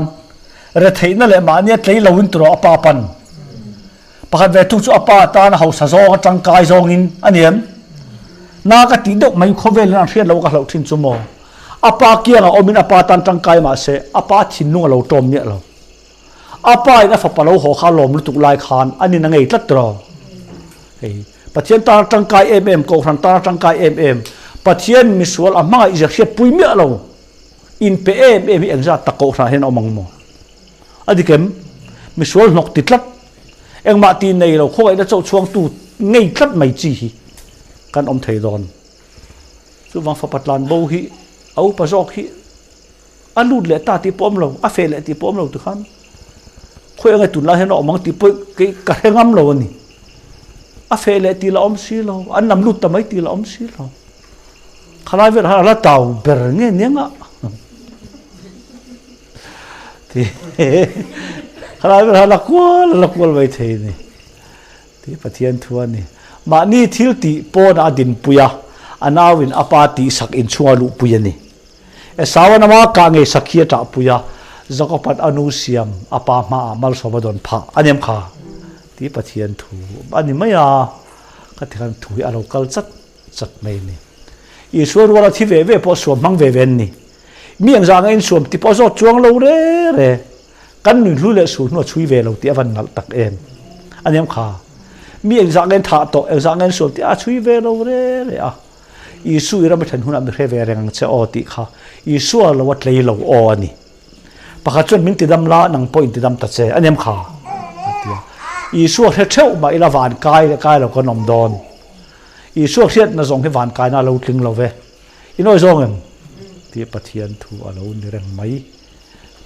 retheihna leh mahnia tlei loin turaw a pa pan. Pakhat ve thung chu a pa tan a hausa zawng a tangkai zawngin a ni em? Na ka tih deuh mai khawvelin an hriat lo ka hlauh thin chu maw? A pa kiangah awmin a pa tan tangkai mahse a pa thinlung a lo tawm miah lo. A pa in a fapa lo haw kha a lawm lutuk lai khan a nin a ngei tlat tiraw? Hei Pathian tan a tangkai em em, Kohhran tan a tangkai em em, Pathian misual a hmangaih zia hriatpui miah lo inpe em em hi engzat tak Kohhranah hian a awm ang maw? A dik em? Misual hnawk ti tlat, engmah ti nei lo khawngaihna chauh chhuangtu ngei tlat mai chi hi kan awm thei dawn. Chuvang fapa tlan bo hi a upa zawk hi a lut leh ta tih pawh awm lo, a feh leh tih pawh awm lo tikhan khawi ange tunlai hian a awm ang tih pawh kei ka hre ngam lo a ni. A feh leh tih la awm si lo, an lam lut ta mai tih la awm si lo. Khalai velah khan a la tau ber nge nia ngah. Khalai ber la kual la kual mai thei ni. Ti Pathian thu a ni. Mahni thil tih pawn a dinpui a, a nauin a pa tih sak inchhunga luhpui a ni. Esau-an ama kah ngei sak hi a ṭahpui a, Jakob-a'n a nu siam a pa hmaah malsawm a dawn phah a nem kha. Ti Pathian thu a ni mai a, ka ti khan thu hi a lo kal chat chat mai a ni. Isua ruala thi ve ve pawh suam hmang ve ve an ni. Mi ang zah ngeiin suam ti pawh a zawt chuang lo re re. Kan nui hlu leh sul hnu a chhui ve lo tih a van nalh tak em. A niam kha. Mi eng zah ngeiin thah tawh, eng zah ngeiin suam tih a chhui ve lo re re a. Isu i ram a thlen hunah mi hre ve reng ang che aw tih kha Isua lo a tlei lo aw a ni. Pakhat chuan min tidam la, nang pawh in tidam ta che, a nem kha, a ti a. Isua hre theuh mah ila van kai leh kai lo kan awm dawn. Isua hriatna zawng hi van kaina a lo tling lo ve. I nawi zawng em? Tih Pathian thu a lo ni reng mai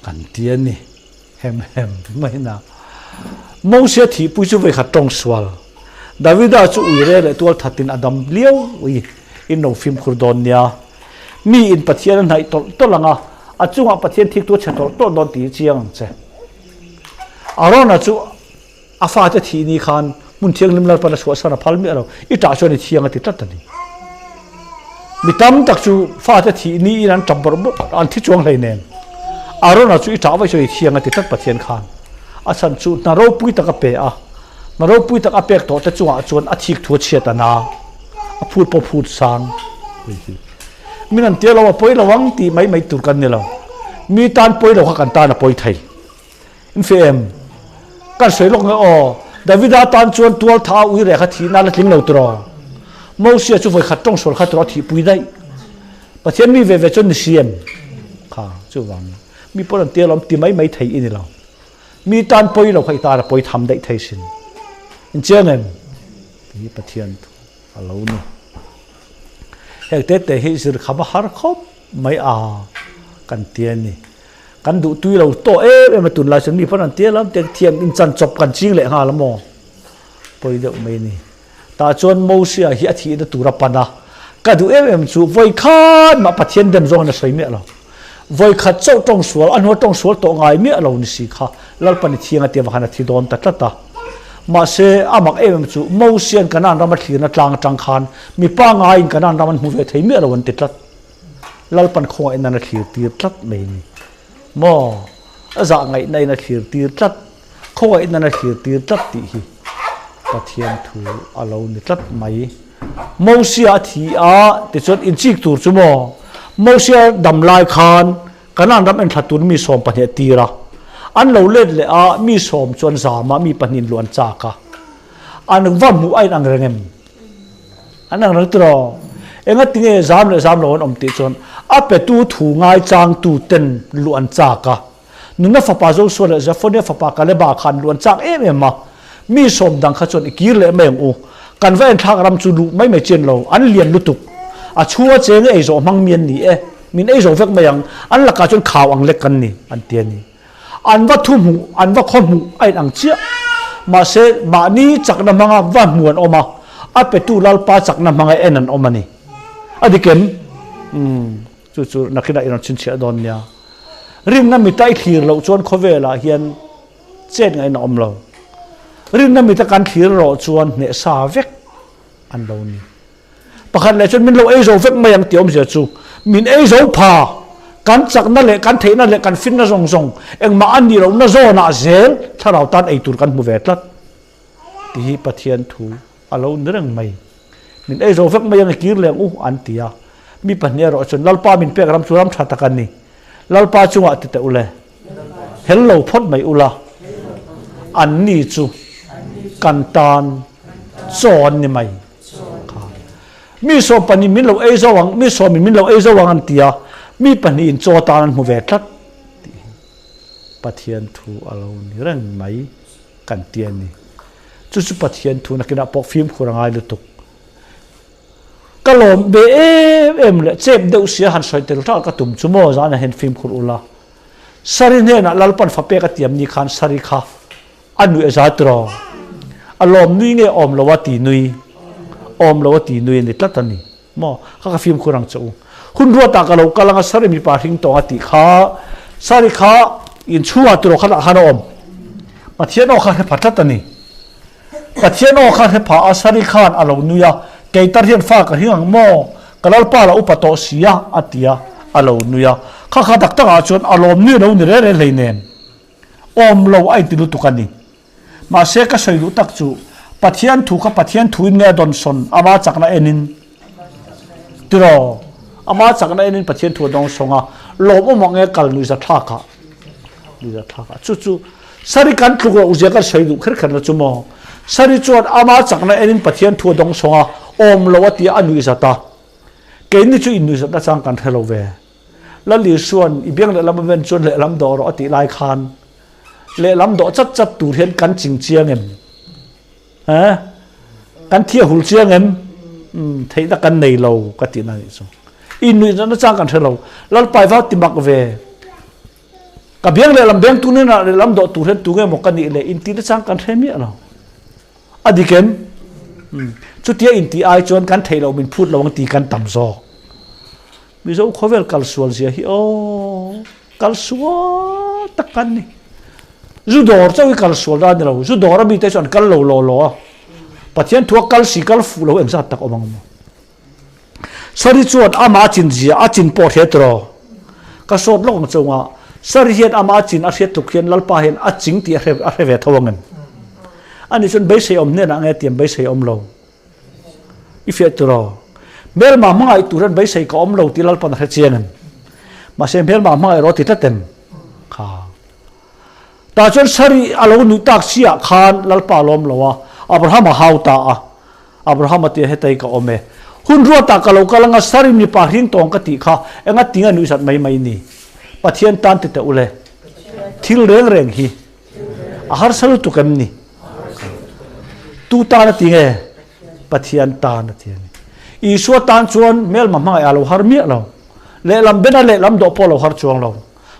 kan ti a ni. Hem hem mai na. Mosia thihpui chu vawikhat tawng sual. Davida chu uire leh tual thatin a dam liau ui in lo fimkhur dawn nia. Mi in Pathian a hnaih tawlh tawlh ang a, a chungah Pathian thiktu a chhe tawlh tawlh dawn tih hi chiang ang che. Arona chu a fate thih ni khan hmun thianghlim Lalpan a chhuahsan a phal miah lo, i tah chuan i thiang a ti tlat a ni. Mi tam tak chu fate thih niin an tap bawrh bawrh a, an thi chuang hlei nen. Arona chu i tah vaih chuan i thiang a ti tlat Pathian khan. A chhan chu hna ropui tak a pe a, hna ropui tak a pek tawh te chungah chuan a thik thu a chhiat a na, a phut pawh phut sang. Hei hi min an tia lo a pawi lo ang tih mai mai tur kan ni lo. Mi tan pawi lo kha kan tan a pawi thei. In feh em? Kan sawi lawk nge aw, Davida tan chuan tual tha a ui reh kha thih nan a tling lo tiraw? Mosia chu vawikhat tawng sual kha tiraw a thihpui daih. Pathian mi ve ve chuan ni si em? Kha, chuvangin mi pawn an tia lawm ti mai mai thei i ni lo. Mi tan pawi lo kha i tan a pawi tham daih thei sin. In chiang em? Tih hi Pathian thu a lo ni. Heng te te hi zir kham a har khawp mai a kan ti a ni. Kan duh tui lo tawh em em a tunlai chuan mi pawn an tia lam te thiam in chan chawp kan ching leh nghal a maw? Pawi deuh mai a ni. Tah chuan Mosia hi a thihna tur a pan a, ka duh em em chu vawi khan mah Pathian dem zawngin a sawi miah lo. Vawi khat chauh tawng sual, a hnua tawng sual tawh ngai miah lo ni si kha Lalpan i thiang a tia vang khan a thi dawn ta tlat a. Mahse, a mak em em chu Mosia'n Kanaan ram a thlirna tlang atang khan mipa ngaiin Kanaan ram an hmu ve thei miah lo an ti tlat. Lalpan khawngaih nan a thlir tir tlat mai a ni. Maw? A zah ngaihna in a thlir tir tlat, khawngaih nan a thlir tir tlat tih hi Pathian thu a lo ni tlat mai. Mosia a thi a, tichuan inchik tur chu maw? Mosia dam lai khan Kanaan ram enthla tur mi 12 a tir a. An lo let leh a, mi sawm chuan zam a, mi pahnihin luh an chak a. An va hmuh a inang reng em? An ang reng tiraw? Engati nge zam leh zam lo an awm tih chuan a petu thu ngaichangtu ten luh an chak a. Nuna fapa Joshua leh Zephaniah fapa Kaleba khan luh an chak em em a. Mi sawm dang kha chuan i kir leh mai ang u. Kan va enthlak ram chu luh mai mai chian lo, an lian lutuk. A chhunga cheng i ei zawh hmang mi an ni e. Min ei zo vek mai ang, an lakah chuan khau ang lek kan ni, an ti a ni. An va thu hmuh, an va khaw hmuh a inang chiah. Mahse, mahni chakna hmanga va hmu an awm a, a petu Lalpa chakna hmanga en an awm a ni. A dik em? Umm, chu chu nakinah i rawn chhinchhiah dawn nia. Rinna mita i thlir loh chuan khawvelah hian chet ngaihna awm lo. Rinna mita kan thlir erawh chuan hnehsa vek an lo ni. Pakhat leh chuan min lo ei zo vek mai ang tih awmzia chu min ei zo pha, kan chakna leh kan theihna leh kan finna zawng zawng engmah a nih lohna zawnah zel thlarau tan ei tur kan hmu ve tlat tih hi Pathian thu a lo ni reng mai. Min ei zo vek mai ang i kir leng u an ti a. Mi pahnih erawh chuan Lalpa min pek ram chu ram tha tak a ni. Lalpa chungah ti teh u le. Hel lo phawt mai ula, anni chu kan tan chaw an ni mai. Kha. Mi 12 min lo ei zo ang, mi sawmin min lo ei zo ang an ti a, mi pahnihin chaw tan an hmu ve tlat tih hi Pathian thu a lo ni reng mai kan ti a ni. Chu chu Pathian thu nakinah pawh fimkhur a ngai lutuk. Ka lawm ve em em leh chep deuh sia han sawi tel ṭalh ka tum chu maw zan ah hian fimkhur ula. Sari hnenah Lalpan fa pek a tiam ni khan Sari kha a nuih a za tiraw? A lawm nui nge awm lo a ti nui? Awm lo a ti nui a ni tlat a ni maw? Kha ka fimkhur ang che u. Hun ruatah ka lo kal anga Sari mipa hring tawng a tih kha Sari kha inchhungah tiraw khatah khan a awm. Pathian aw kha hre pha tlat a ni. Pathian aw kha hre pha a, Sari khan a lo nui a, Kei tar hian fa ka hring ang maw? Ka Lalpa la upa tawh si a, a ti a, a lo nui a. Kha kha tak takah chuan a lawm nui lo ni reng reng hleinem. Awm lo a inti lutuk a ni. Mahse ka sawi duh tak chu, Pathian thu kha Pathian thuin nge a dawn sawn, ama chakna enin? Tiraw? Ama chakna enin Pathian thu a dawng sawng a, lawmawm ang nge kal nuihzathlak ah? Nuihzathlak ah. Chu chu Sari kan tluk loh zia kan sawi duh kher kher na chu maw? Sari chuan ama chakna enin Pathian thu a dawng sawng a, awm lo a ti a, a nuihzat a. Keini chu innuihzatna chang kan hre lo ve. Lal Isua'n i biang lehlam a ven chuan lehlam dawh rawh a tih lai khan lehlam dawh chat chat tur hian kan ching chiang em? Eh? Kan thia hul chiang em? Um, theihna kan nei lo ka tihna nih chu. I nuih na chang kan hre lo. Lalpai vau ti mak ve. Ka biang lehlam beng tu hnenah lehlam dawh tur hian tu nge maw ka nih le inti na chang kan hre miah lo. A dik em? Chutia inti ai chuan kan theih loh min phut lo ang ti kan tam zawk. Mizo khawvel kal sual zia hi aw kal sual tak kan ni. Zu dawr chauh hi kal sual dan ni lo. Zu dawr a mite chu an kal lo law law a. Pathian thua kal si kal fuh lo engzat tak awm ang maw. Sari chuan amah a chin zia a chin pawh hriat rawh. Ka sawt lawk ang chunga Sari hian amah a chin a hriat tluk hian Lalpa hian a ching tih a hre a hre ve tho ang em? Ani chuan beisei awm hnenah nge tiam beisei awm lo? I fiah tur aw. Hmelma hmangaih tur hian beisei ka awm lo tih Lalpan a hre chiang em? Mahse hmelma hmangaih rawh ti tlat em? Kha. Tah chuan Sari a lo nuih tak si ah khan Lalpa a lawm lo a, Abraham a hau ta a. Abraham a ti a, Hetei ka awm e. Hun ruatah ka lo kal anga Sari mipa hring tawng ka tih kha enga tinga nuih zat mai mai ni? Pathian tan ti teh u le. Thil reng reng hi a harsa lutuk em ni? Tu tan a ti nge? Pathian tan a ti a ni. Isua tan chuan hmelma hmangaih a lo har miah lo. Lehlam bena lehlam dawh pawh a lo har chuang lo.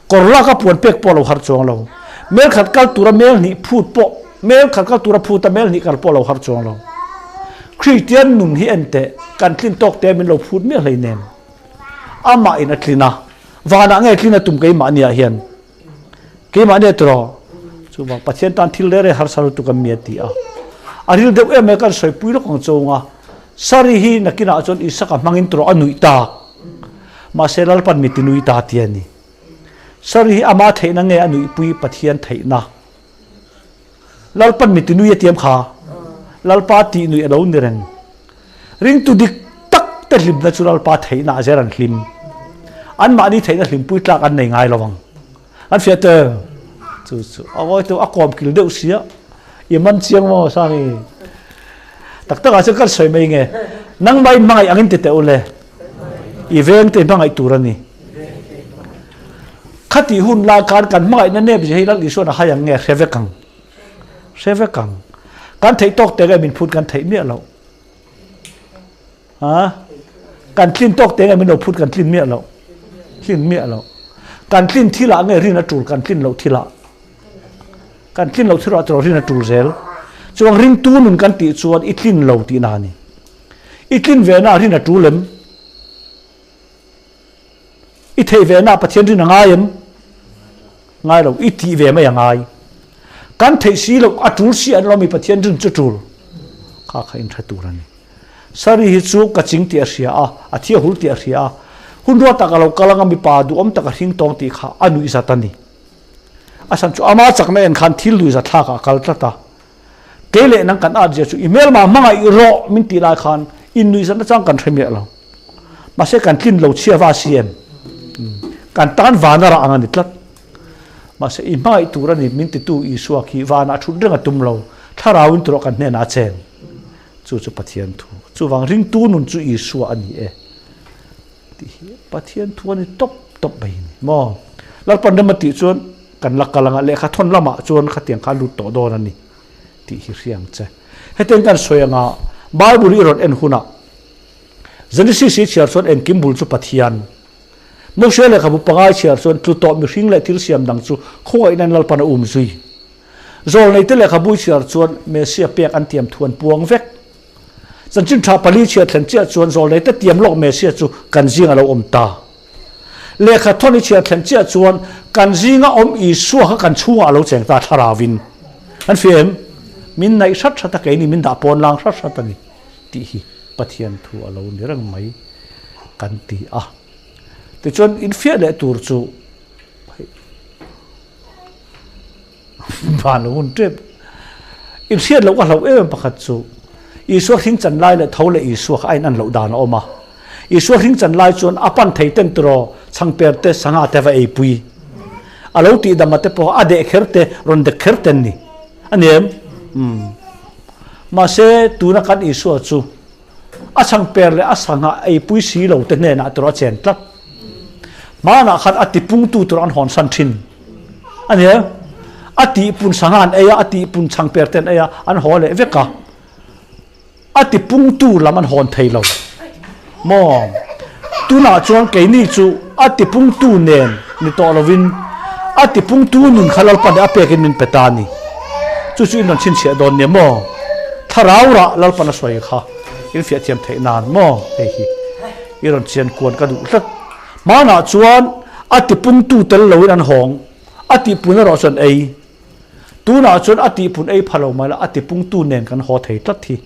Kawr lak a puan pek pawh a lo har chuang lo. Mel khat kal tura mel hnih phut pawh mel khat kal tura phut a mel hnih kal pawh a lo har chuang lo. Kristian nun hi en teh, kan tlin tawk te min lo phut miah hlei nen. Amah in a tlin a, vanah nge tlin a tum keimahni ah hian. Keimahni a tiraw? Chuvang Pathian tan thil rere harsa lutuk a mi a ti a. A ril deuh em mai kan sawipui lawk ang chawng a. Sari hi nakinah chuan Isaka hmangin tiraw a nuih tak. Mahse Lalpan mi tinui ta ti a ni. Sari hi ama theihna nge a nuihpui Pathian theihna? Lalpan mi tinui a tiam kha. Lalpa tih nuih a lo ni reng. Ringtu dik tak te hlimna chu Lalpa theihna a zer an hlim. Anmahni theihna hlimpui tlak an nei ngai lo ang. An fiah tel. Chu chu a ngawi tu a kawm kil deuh sia. I man chiang maw Sangi? Tak tak ah chuan kan sawi mai nge. Nangmah in hmangaih angin ti teh u le. I veng te hmangaih tur a ni. Khatih hun lai khan kan hmangaihna nep zia hi Lal Isuan a hai ang nge hre vek ang. Hre vek ang. Kan theih tawk te nge min phut kan theih miah loh. Ha? Kan tlin tawk te nge min lo phut kan tlin miah loh. Tlin miah loh. Kan tlin thilah nge rin a tul kan tlin loh thilah. Kan tlin loh thilah chu rin a tul zel. Chuang ringtu nun kan tih chuan i tlin lo tihna a ni. I tlin ve na rin a tul em? I theih ve na Pathian rin a ngai em? Ngai lo, i tih ve mai a ngai. Kan theih si loh a tul si an lo mi Pathian rin chu tul. Kha kha in tha tur a ni. Sari hi chu ka ching tih a hria a, a thi a hul tih a hria a. Hun ruat tak a lo kal anga mipa duhawm tak a hring tawng tih kha a nuih zat a ni. A chhan chu ama chakna en khan thil nuih zat thlak ah a kal tlat a. Kei leh nang kan at zia chu i hmelma hmangaih rawh min tih lai khan in nuih zat nachang kan hre miah lo. Mahse kan tlin lo chhia va si em? Kan tan van a rah ang a ni tlat. Mahse i hmangaih tur a ni min titu Isua khi vanah thut reng a tum lo, thlarau in turah kan hnenah a cheng. Chu chu Pathian thu. Chuvang ringtu nun chu Isua a ni e. Tih hi Pathian thu a ni tawp tawp mai a ni maw? Lalpan rem a tih chuan kan la kal anga lehkha thawn lamah chuan khatiang kha a lut tawh dawn a ni tih hi hria ang che. Hetiang kan sawi anga Bible i rawn en hunah Genesis i chhiar chuan engkim bul chu Pathian. Moshe lehkhabu pangai chhiar chuan tlu tawh mihring leh thil siam dang chu khawngaihna in Lalpan a um zui. Zawlneite lehkhabu i chhiar chuan Messiah pek an tiam thu an puang vek. Chanchin tha pali chhiat thlen chiah chuan zawlneite tiam lawk Messiah chu kan zing a lo awm ta. Lehkha thawn i chhiat thlen chiah chuan kan zinga awm Isua kha kan chhungah a lo cheng ta thlarauvin. An fia em? Min naih hrat hrat a keini min dah pawn lang hrat hrat a ni tih hi Pathian thu a lo ni reng mai kan ti a. Tichuan infiah leh tur chu Van hun tep. In hriat loh ka hlauh em em pakhat chu Isua hring chan lai leh tho leh Isua kha a in an loh dan a awm a. Isua hring chan lai chuan a pan thei ten tiraw chhangper te sangha te va ei pui. A lo tih dam a te pawh a deh kher te rawn dek kher ten ni. A ni em? Umm. Mahse tuna kan Isua chu A chhangper leh a sangha eipui si lo te hnenah tawrh a chen tlat. Hmanah khan a tipungtu tur an hawnsan thin a nia. A tihpun sangha an ei a, a tihpun chhangper te an ei a, an haw leh vek a. A tipungtu lam an hawn thei lo maw? Tunah chuan keini chu a tipungtu nen ni tawh lovin a tipungtu nun kha Lalpan a pekin min pe ta a ni. Chu chu in rawn chhinchhiah dawn nia maw? Thlarau rah Lalpan a sawi kha in fiah thiam theih nan maw? Hei hi i rawn chian kuan ka duh tlat. Hmanah chuan a tipungtu tel loin an hawng, a tihpun erawh chuan ei. Tunah chuan a tihpun ei pha lo mai la, a tipungtu nen kan haw thei tlat hi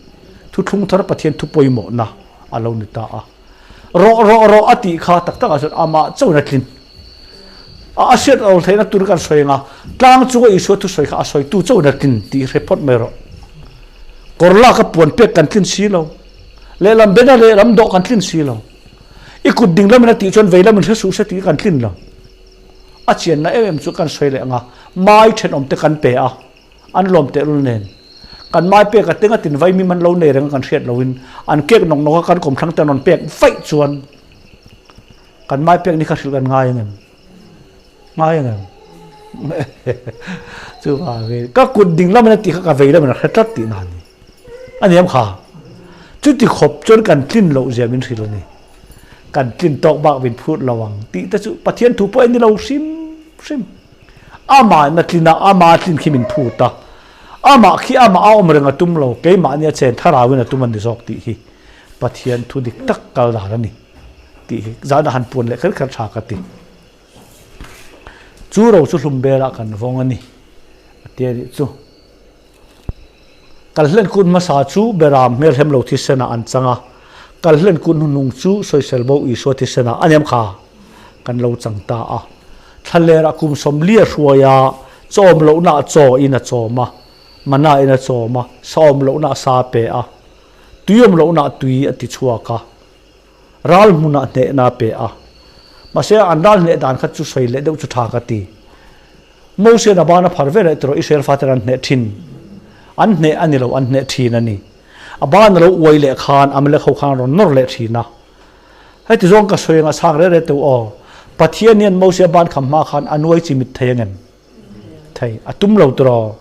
Thuthlung Thar Pathian thu pawimawhna a lo ni ta a. Rawh rawh rawh a tih kha tak takah chuan amah chauhin a tlin. A a hriat lo theihna tur kan sawi anga tlang chunga Isua thusawi kha a sawitu chauhin a tlin tih hre phawt mai rawh. Kawr lak a puan pek kan tlin si lo. Lehlam bena lehlam dawh kan tlin si lo. I kut ding lamin a tih chuan vei lamin hre suh se tih kan tlin lo. A chianna em em chu kan sawi leh ang a, mai thenawm te kan pe a, an lawm tehlul nen. Kan mai pek a tenga tin vaimim an lo nei reng a kan hriat loin an kek nawk nawk a kan kawmthlang te an rawn pek vaih chuan kan mai pek ni kha hrilh kan ngai ang em? Ngai ang em? Chuvangin ka kut ding lamin a tih kha ka vei lamin a hre tlat tihna a ni. A ni em kha? Chuti khawp chuan kan tlin loh zia min hrilh a ni. Kan tlin tawk bak min phut lo ang tih te chu Pathian thu pawh a ni lo hrim hrim. Amah in a tlin a, ama tlin khi min phut a. Amah khi amah a awm reng a tum lo, keimahni a chen thlarauin a tum a ni zawk tih hi Pathian thu dik tak kal dan a ni tih hi zan a han puan leh kher kher tha ka ti. Chu ro chu hlum belah kan vawng a ni a ti a nih chu. Kalhlen kut hmasa chu Beram hmelhem lo thisenah an chang a, Kalhlen kut hnuhnung chu Sawiselbo Isua thisenah a nem kha kan lo chang ta a. Thlalerah kum sawmli a hruai a, chawm lohna chaw in a chawm a, mana in a chawm a, sa awm lohna sa a pe a, tui awm lohna tui a ti chhuak a, ral hmunah hnehna a pe a. Mahse an ral hneh dan kha chu sawi leh deuh chu tha ka ti. Mosian a ban a phar veleh tawh Israel faten an hneh thin. An hneh a ni lo, an hneh thin a ni. A ban a lo uai leh khan Amalek ho khan a rawn nawr leh thin a. Heti zawng ka sawi anga chhang reh reh teuh aw. Pathian hian Mosia ban kham hma khan a nuai chi mit thei angem? Thei. A tum lo tiraw?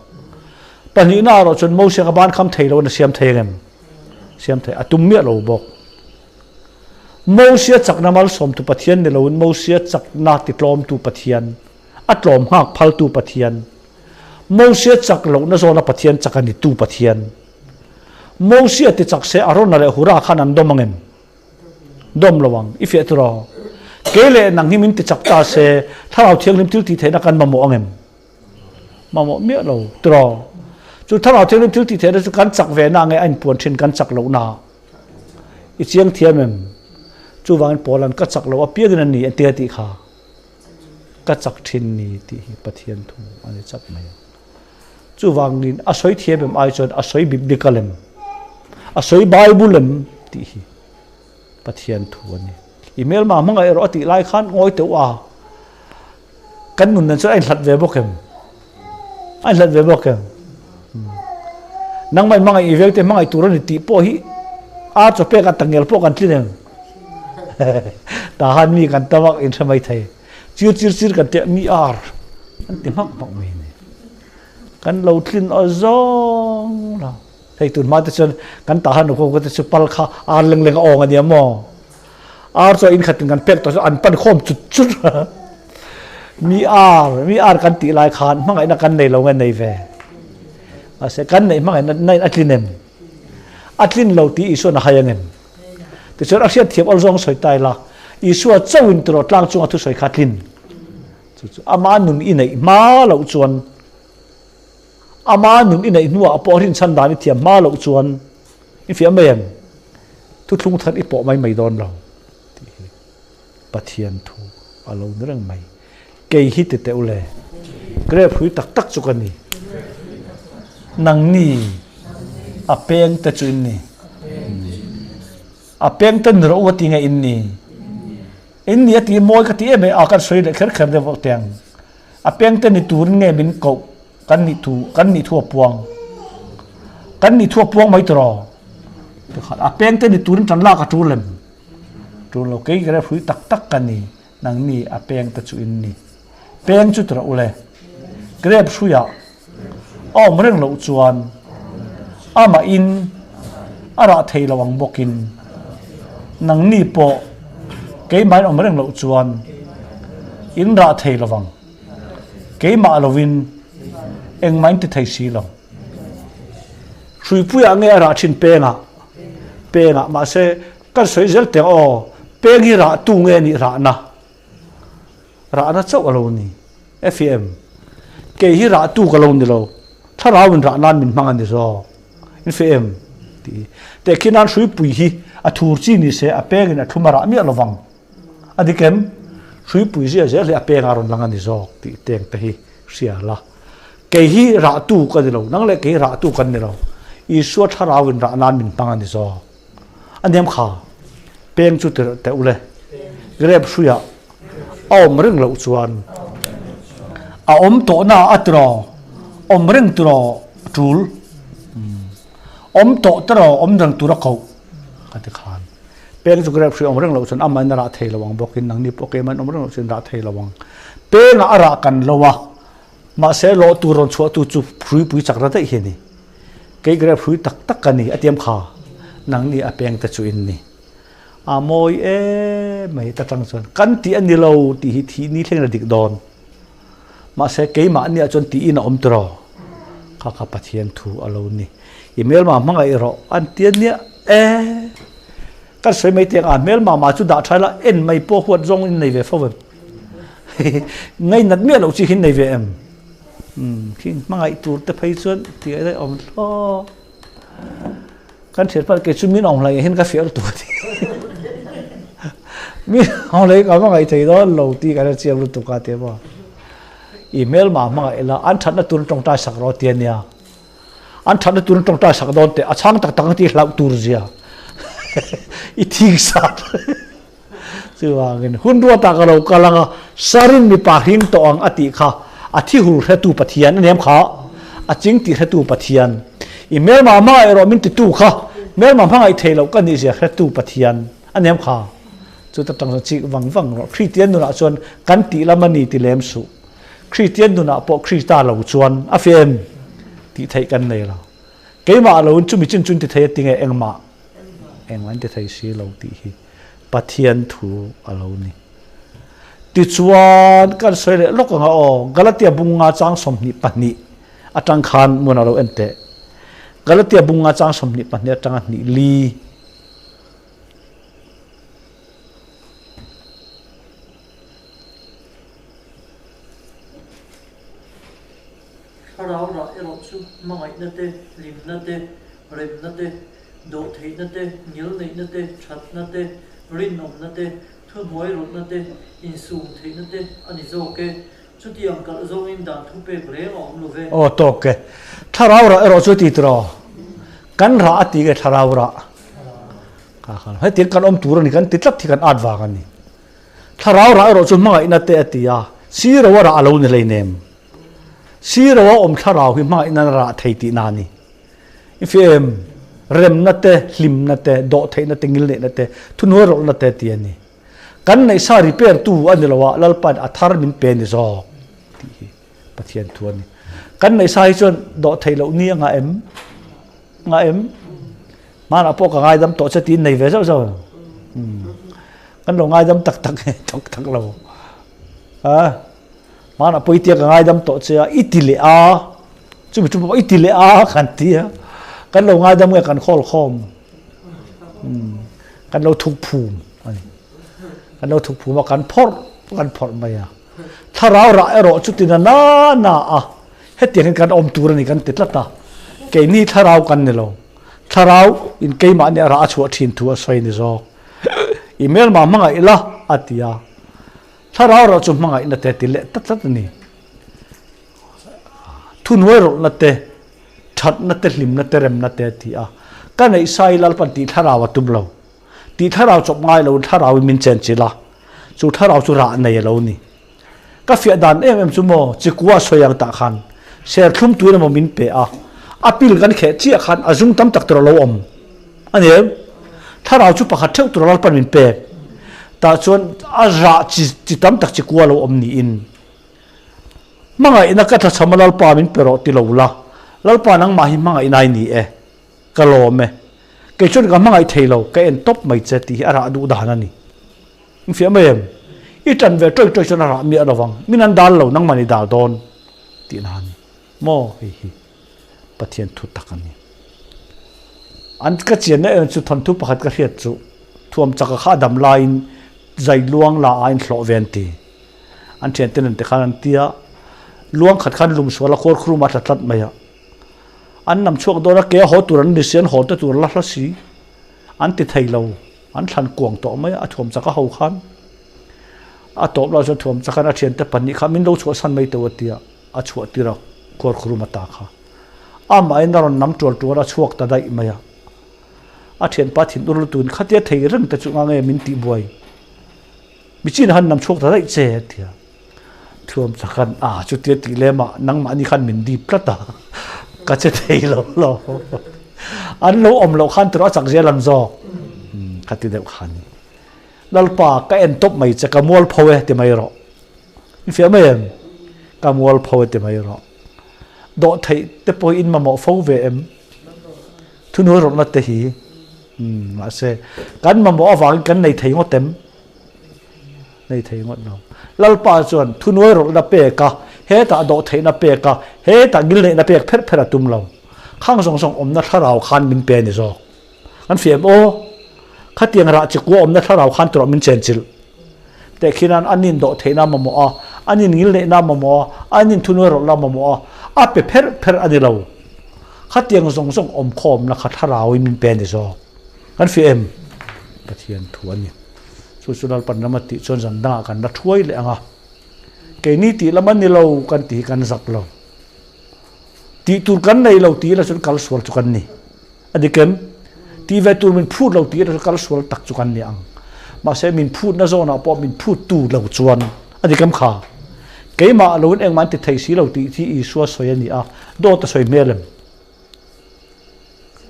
Pahnihna erawh chuan Mosia ka ban kham thei lo in a siam thei angem? Siam thei. A tum miah lo bawk. Mosia chakna malsawmtu Pathian ni loin Mosia chakna titlawmtu Pathian. A tlawm nghak phaltu Pathian. Mosia chak lohna zawna Pathian chak a ni tu Pathian. Mosia ti chak se Arona leh Hura khan an dawm ang em? Dawm lo ang. I fiah tur aw. Kei leh nang hi min ti chak ta se Thlarau Thianghlim thil tih theihna kan mamawh ang em? Mamawh miah lo tur aw. Chu Thlarau Thianghlim thil tih theihna chu kan chak ve na nge a inpuan thin kan chak lohna? I chiang thiam em? Chuvangin Paula'n ka chak loh apiangin a ni a tia tih kha. Ka chak thin ni tih hi Pathian thu a ni chap mai ang. Chuvangin a sawi thiam em ai chuan a sawi biblical em, a sawi Bible em tih hi Pathian thu a ni. I hmelma hmangaih erawh a tih lai khan ngawi teuh a, kan nun nen chuan a inhlat ve bawk em? A inhlat ve bawk em? Nangmah hmangaih i vengte hmangaih tur a ni tih pawh hi a chaw pek a tangel pawh kan tlin em? Tah khan mi kan tam a in hre mai thei. Chir chir chir kan tia mi ar an ti hmak hmak mai a ni. Kan lo tlin aw zawng lo. Hei tun hma te chuan kan tah han ukawk te chu pal kha ar leng leng a awng a nia maw. Ar chu a in khat in kan pek tawh chu an pan khawm chut chut a. Mi ar, mi ar kan tih lai khan hmangaihna kan nei lo nge nei ve. Mahse kan neih hmangaihna na in a tlin em? A tlin lo tih Isuan a hai ang em? Tichuan a hriat thiam awl zawng sawi ta ila, Isua chauhin tiraw tlang chunga thusawi kha tlin. Chu chu ama nun i neih hma loh chuan, ama nun i neih hnuah pawh rinchhan dan i thiam hma loh chuan i fiah mai em? Thuthlung thar i pawh mai mai dawn lo tih hi Pathian thu a lo ni reng mai. Kei hi ti teh u le, grape hrui tak tak chu ka ni. Nangni a peng te chu in ni. A peng te ni rawh u a ti nge in ni. In ni a ti mawi ka ti em e, a kan sawi leh kher kher deuh teng. A peng te ni turin nge min koh kan nih thu kan nih thu a puang. Kan nih thu a puang mai tiraw. A peng te ni turin tan lak a tul em? Tul lo kei grape hrui tak tak ka ni. Nangni a peng te chu in ni. Peng chu tirh u le. Grep hruiah a awm reng loh chuan amah in a rah thei lo ang bawkin nangni pawh keimah in awm reng loh chuan in rah thei lo vang. Keimah lovin engmah in ti thei si lo. Hruipuiah nge a rah thin pengah? Pengah mahse kan sawi zel teh aw, peng hi rah tu nge nih rahna? Rahna chauh a lo ni. Fem, Kei hi rah tu ka lo ni lo, thlarau in rah nan min hmang a ni zawk. In fem tih tehkhin nan hruipui hi a thur chi ni se a peng in a thlum a rah miah lovang. A dik em? Hruipui zia zel hi a peng a rawn lang a ni zawk tih teng te hi hria la. Kei hi rah tu ka ni lo, nang leh kei hi rah tu kan ni lo. Isua thlarau in rah nan min hmang a ni zawk. A niam kha peng chu tirh teh u le. Grep hruiah a awm reng loh chuan a awm tawhna a tiraw awm reng tiraw tul awm tawh tiraw awm reng tur a koh ka ti khan. Peng chu grep hrui awm reng loh chuan amahin a rah thei lo ang bawkin nangni pawh keimahin awm reng loh chuan rah thei lo ang. Pengah a rah kan lo a. Mahse, lawh tur rawn chhuahtu chu hruipui chak ra daih hi a ni. Kei grep hrui tak tak ka ni, a tiam kha. Nangni a peng te chu in ni. A mawi em mai ta tang chuan kan tih a ni lo tih hi thih ni thleng in a dik dawn. Mahse, keimah nia chuan tiin a awm tiraw? Kha kha Pathian thu a lo ni. I hmelma hmangaih rawh an ti a nia e. Kan sawi mai teh ang a, hmelma mah chu dah tha ila en mai pawh huat zawng in nei ve fo em? Ngainat miah loh chi hi nei ve em? Umm khi hmangaih tur te phei chuan tih a daih awm thlawt. Kan thian pawh kei chu min awm hlai hian ka fiah lutuk a ti. Min awm hlai ka hmangaih thei dawn lo tih ka hre chiang lutuk a ti a maw. I hmelma hmangaih ila an thatna tur tawngtai sak rawh ti a nia. An thatna tur tawngtai sak dawn teh a chhang tak tak ang tih hlauh tur zia i thing sat. Chuvangin, hun ruatah ka lo kal ang a, Sarin mipa hring tawh ang a tih kha a thi hul hretu Pathian a ni em kha? A ching tih hretu Pathian. I hmelma hmangaih erawh min titu kha hmelma hmangaih thei loh ka nihzia hretu Pathian a ni em kha? Chuta tang chuan chik vang vang rawh. Kristian nunah chuan kan tih lam a ni ti lem suh. Kristian nunah pawh Krista lo chuan a fem tih theih kan nei lo. Keimah loin chumi chin chun ti thei a ti nge engmah engmah an ti thei si lo tih hi Pathian thu a lo ni. Tichuan kan sawi leh lawk anga aw Galatia bunga chang 22 atang khan mun a lo en teh. Galatia bunga chang 22 atanga hnih li. Thlarau rah erawh chu hmangaihna te, hlimna te, remna te, dawhtheihna te, ngilneihna te, thatna te, rinawmna te, thuhnuai rawtna te, insum theihna te a ni zawk e. Chutiang kalh zawngin dan thupek reng a awm lo ve. Aw tawk e. Thlarau rah erawh chu ti tiraw? Kan rah a ti nge thlarau rah? Kha kha hetiang kan awm tur a ni kan ti tlat hi kan at vang a ni. Thlarau rah erawh chu hmangaihna te a ti a, siro a rah a lo ni hleinem. Siro a awm thlarau hi hmangaihna a rah thei tihna a ni. I fi em? Remna te, hlimna te, dawhtheihna te, ngilneihna te, thuhnuai rawlhna te ti a ni. Kan neihsa repair tu a ni lo a, Lalpain a thar min pe ni zawk tih hi Pathian thu a ni. Kan neihsa hi chuan dawhtheih loh ni a ngah em? Ngah em? Hmanah pawh ka ngaidam tawh che tiin nei ve zauh zauh. Kan lo ngaidam tak tak nge tak tak lo. Ha? Hmanah pawh i tia ka ngaidam tawh che a, i ti leh a, chumi chu pawh i ti leh a kan ti a, kan lo ngaidam nge kan khawl khawm, kan lo thuk phum a ni. Kan lo thuk phum a, kan phawrh kan phawrh mai a. Thlarau rah erawh chu tina na na a, hetiang hian kan awm tur a ni kan ti tlat a, keini thlarau kan ni lo. Thlarau in keimahni a rah a chhuah thin thu a sawi ni zawk. I hmelma hmangaih la a ti a. Thlarau erawh chu hmangaihna te ti leh tlat tlat a ni. Thuhnuai rawlhna te, thatna te, hlimna te, remna te a ti a. Ka neih sa i Lalpan tih thlarau a tum lo. Tih thlarau chawp ngai loin thlarauin min chenchilh a, chu thlarau chu rah nei a lo ni. Ka fiah dan em em chu maw, chikua sawi ang tah khan serthlum tuin emaw min pe a, a pil kan kheh chiah khan a zung tam tak tur a lo awm a ni em? Thlarau chu pakhat theuh tur a Lalpan min pek. Tah chuan a rah chi chi tam tak chi kua lo awm niin hmangaihna ka tlachham a Lalpa min pe rawh ti lo la, Lalpa nangmah hi hmangaihna i ni e, ka lawm e, kei chuan ka hmangaih thei lo, ka en tawp mai che tih hi a rah duh dan a ni. In fiah mai em? I tan ve ṭawih ṭawih chuan a rah miah lo vang, min an dal lo, nangmah ni dal dawn tihna a ni. Maw hei hi Pathian thu tak a ni. An ka chianna em chu thawnthu pakhat ka hriat chu thuam chaka kha a dam laiin zai luang la a inhlawh ve an ti. An thiante nen te khan an ti a, luang khat khan lum sual a khuar khuruma a tla tlat mai a. An nam chhuak dawn a, ke a haw tur an ni si, an haw te tur la hla si. An ti thei lo, an thlan kuang tawh mai a, a thuam chaka ho khan. A tawp lah chuan thuam chakan a thiante pahnih kha min lo chhuahsan mai teuh a ti a. A chhuah tir a, khuarkhurum a ta kha. Amahin a rawn nam tual tual a, chhuak ta daih mai a. A thianpa thin ur lutuin khatia thei reng te chu nga nge min tih buai. Mi chin han nam chhuak ta daih che a ti a. Thuam chak an, a chutia tih lem ah nangmahni khan min dip tlat a, ka che thei lo lo. An lo awm loh khan tiraw a chak zel ang zawk. Khati deuh kha a ni. Lalpa ka en tawp mai che, ka mualpho e ti mai rawh. I fiah mai em? Ka mualpho e ti mai rawh. Dawh theih te pawh hi in mamawh fo ve em? Thunuai rawhna te hi. Umm mahse kan mamawh avangin kan nei thei ngawt em? Nei thei ngawt lo. Lalpa chuan thunuai rawhna pek a, hetah dawh theihna pek a, hetah ngilneihna pek pherh pherh a tum lo. Khang zawng zawng awmna thlarau khan min pe a ni zawk. Kan fiah em aw? Khatiang rah chi kua awmna thlarau khan tawrh min chenchilh. Teh khian an in dawh theihna mamawh a, an in ngilneihna mamawh a, an in thunuai rawlhna mamawh a, a pe pherh pherh a ni lo. Khatiang zawng zawng awmkhawmna kha thlarauin min pe a ni zawk. Kan fiah em? Pathian thu a ni. Chu chu Lalpan ram a tih chuan zan dangah kan la thuai leh ang a. Keini tih lam a ni lo kan tih hi kan zak lo. Tih tur kan nei lo tih ila chuan kal sual chu kan ni. A dik em? Tih ve tur min phut lo tih ila chu kal sual tak chu kan ni ang. Mahse min phutna zawnah pawh min phuttu lo chuan a dik em kha? Keimah loin engmah an ti thei si lo tih hi Isua sawi a ni a, dawt a sawi hmel em?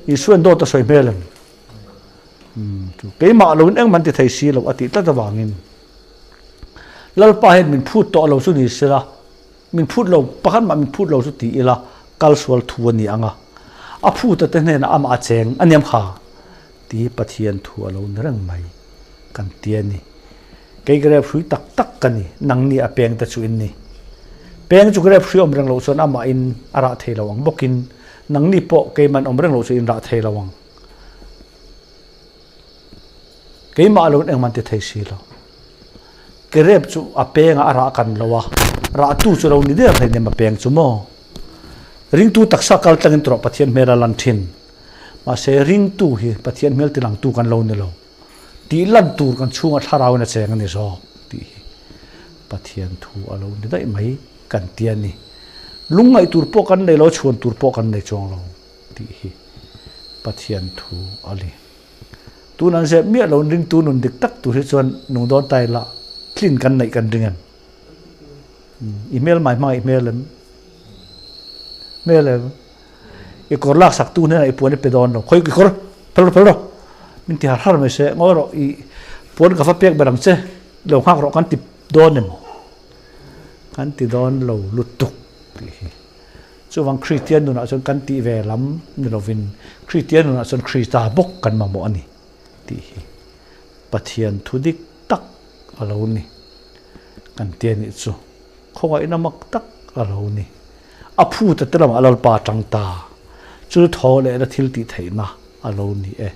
Isuain dawt a sawi hmel em? Keimah loin engmah an ti thei si lo a tih tlat avangin Lalpa hian min phut tawh lo chu ni sela, Min phut lo, pakhat mah min phut lo chu ti ila kal sual thu a ni ang a, a phuta te hnenah amah a cheng a niam kha ti hi Pathian thu a lo ni reng mai kan ti a ni. Kei grep hrui tak tak ka ni, nangni a peng te chu in ni. Peng chu grep hrui awm reng loh chuan amahin a rah thei lo ang bawkin nangni pawh keiman awm reng loh chu in rah thei lo ang. Keimah lo in engmah an ti thei si lo. Kerep chu a peng ah a rah kan lo a, rahtu chu lo ni der hlei nem a peng chu maw. Ringtu taksa kal tlangin tawrh Pathian hmel a lan thin. Mahse ringtu hi Pathian hmel tilangtu kan lo ni lo. Tih lan tur kan chhungah thlarau in a cheng a ni zawk tih hi Pathian thu a lo ni daih mai kan ti a ni. Lungngaih tur pawh kan nei lo, chhuan tur pawh kan nei chuang lo tih hi Pathian thu a ni. Tun an zep miah lo ringtu nun dik tak tur hi chuan nung dawn ta ila tlin kan neih kan ring em? I hmel mai hmang i hmel em? Hmel em? I kawr lak sak tu hnenah i puan i pe dawn lo. Khawi i kawr phel rawh phel rawh. Min ti har har mai se ngawi rawh i puan ka va pek ber ang che lo nghak rawh kan ti dawn em? Kan ti dawn lo lutuk tih hi. Chuvang Kristian nunah chuan kan tih ve lam ni lovin Kristian nunah chuan Krista bawk kan mamawh a ni tih hi Pathian thu dik tak a lo ni. Kan ti a nih chu khawngaihna mak tak a lo ni. A phuta te lamah Lalpa tang ta chu thaw lehna thil tih theihna a lo ni e.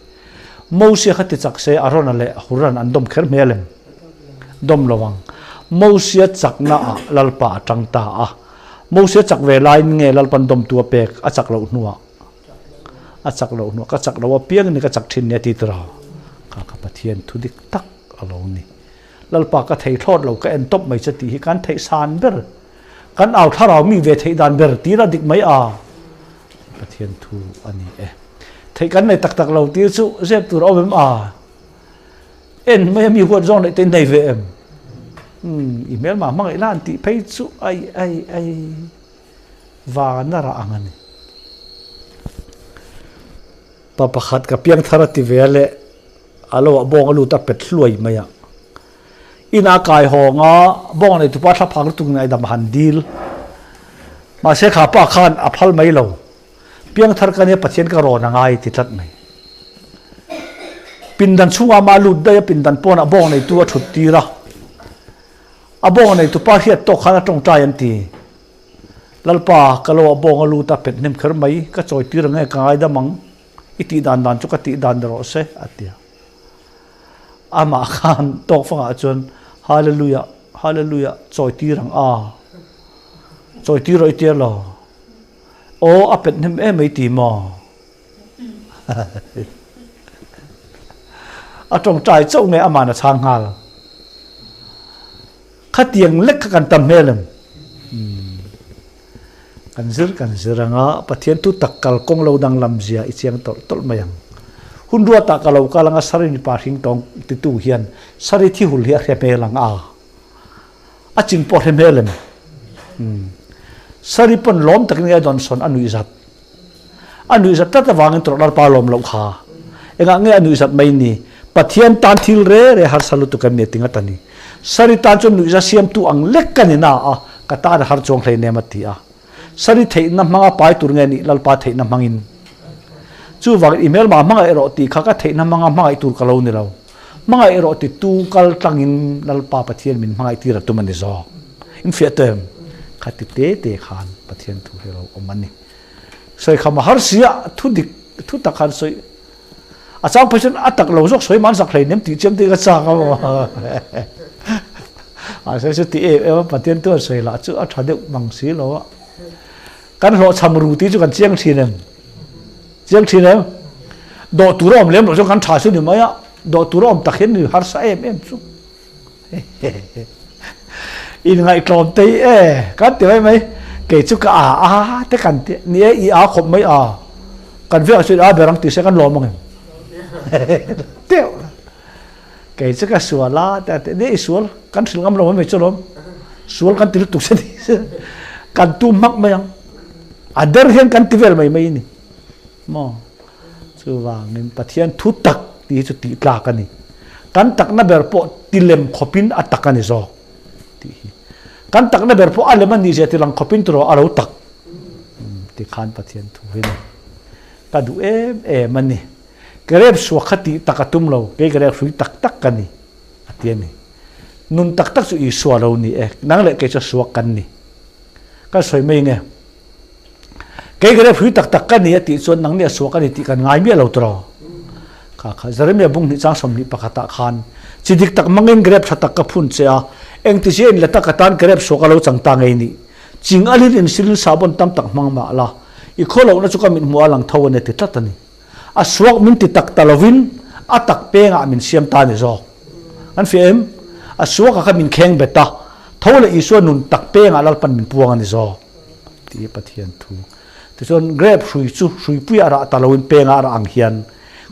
Mosia kha ti chak se Arona leh Huran an dawm kher hmel em? Dawm lo ang. Mosia chakna ah Lalpa a tang ta a. Mosia chak ve laiin nge Lalpan dawmtu a pek a chak loh hnuah? A chak loh hnuah ka chak lo apiang in ka chak thin nia ti tura kha ka Pathian thu dik tak a lo ni. Lalpa ka thei thlawt lo ka en tawp mai che tih hi kan theih san ber kan au thlarau mi ve theih dan ber tira dik mai a Pathian thu a ni e. Theih kan nei tak tak lo tir chu zep tur a awm em a? En mai a mi huat zawng leh te nei ve em? Umm i hmelma hmangaih la an tih phei chu ai ai ai van a rah ang a ni. Pa pakhat ka piang thar a ti ve a leh a lo ah bawng a lut a pet hluai mai a. Inah kai hawng a, bawng neitupa thla phak lutuk ngaihdam a han dil. Mahse kha pa khan a phal mai lo. Piangthar ka nia Pathian ka rawn a ngai ti tlat mai. Pindan chhungah mah lut daih a pindan pawnah bawng neitu a thut tir a. A bawng neitupa hriat tawk khan a tawngtai an ti. Lalpa, ka lo a bawng a lut a pet hnem kher mai, ka chawi tir ang nge ka ngaidam ang, i tih dan dan chu ka tih dan ni rawh se, a ti a. Amah khan tawk fangah chuan, Hallelujah, Hallelujah, chawi tir ang a, chawi tir rawh i tia lo. Aw, a pet hnem em mai ti maw? A tawngtai chauh nge ama'n a chhang nghal. Khatiang lek kha kan tam hmel em? Kan zir kan zir anga Pathian thu tak kal kawng lo danglam zia i chiang tawlh tawlh mai ang. Hun ruatah ka lo kal anga Sari mipa hring tawng titu hian Sari thi hul hi a hre hmel ang a. A ching pawh hre hmel em? Sari pawn lawm takin nge a dawnsawn a nuihzat. A nuihzat tlat avangin tawrh pa lawm loh kha. Engah nge a nuihzat mai ni? Pathian tan thil re re harsa lutuk em ni a ti ngat a ni. Sari tan chuan nuihza siamtu ang lek ka ni na a, ka tan a har chuang hleinem a ti a. Sari theihna hmanga pai tur nge nih Lalpa theihna hmangin. Chuvangin i hmelma hmangaih erawh tih kha ka theihna hmanga hmangaih tur ka lo ni lo. Hmangaih erawh ti tu kal tlangin Lalpa Pathian min hmangaih tir a tum a ni zawk. Infiah tawh em? Kha ti te te khan Pathian thu hi a lo awm a ni. Sawi kham a har si a, thu dik, thu tak khan sawi a chang phei chuan a tak lo zawk sawi man sak hleinem tih chiam te ka chak a maw. Mahse chu ti em em a Pathian thu an sawi lah chu a tha deuh mang si lo a. Kan hlawhchham ru tih chu kan chiang thin em? Chiang thin em? Dawh tur a awm lem loh chuan kan tha chu ni mai a, dawh tur a awm tak hian ni harsa em em chu. Inngaihtlawm te hi e kan ti mai mai, kei chu ka a a te kan ti, ni e i a khawp mai a, kan vek ah chuan i a ber ang tih se kan lawm ang em? Teuh kei chu ka sual a te a ti, ni e i sual kan hrilh ngam lo mai mai chu lawm, sual kan ti lutuk se tih se kan tum hmak mai ang, a der hian kan ti vel mai mai a ni maw. Chuvangin Pathian thu tak tih hi chu tih tlak a ni. Kan takna ber pawh ti lem khawpin a tak a ni zawk tih hi. Kan takna ber pawh a lem a nih zia ti lang khawpin turaw a lo tak ti khan Pathian thu hi ni. Ka duh em em a ni. Ka rep suak kha tih tak a tum lo, kei ka rep hrui tak tak ka ni a ti a ni. Nun tak tak chu Isua lo ni e, nang leh kei chu suak kan ni. Kan sawi mai nge. Kei ka rep hrui tak tak ka ni a tih chuan nang nih a suak a ni tih kan ngai miah lo tawh. Kha kha Jeremiah bung hnih chang 21 ah khan chi dik tak mangin grep tha tak ka phun che a, engti zia in la tak atan grep suak a lo chang ta ngei nih. Ching alin in silin sahbawn tam tak hmang mah la, i khaw lohna chu ka mit hmuh a lang tho a ni ti tlat a ni. A suak min ti tak ta lovin a tak pengah min siam ta a ni zawk. An fiah em? A suakah kha min kheng bet a, tho leh Isua nun tak pengah Lalpan min puang a ni zawk. Tih Pathian thu. Tichuan grape hrui chu hruipuiah rah ta loin pengah a rah ang hian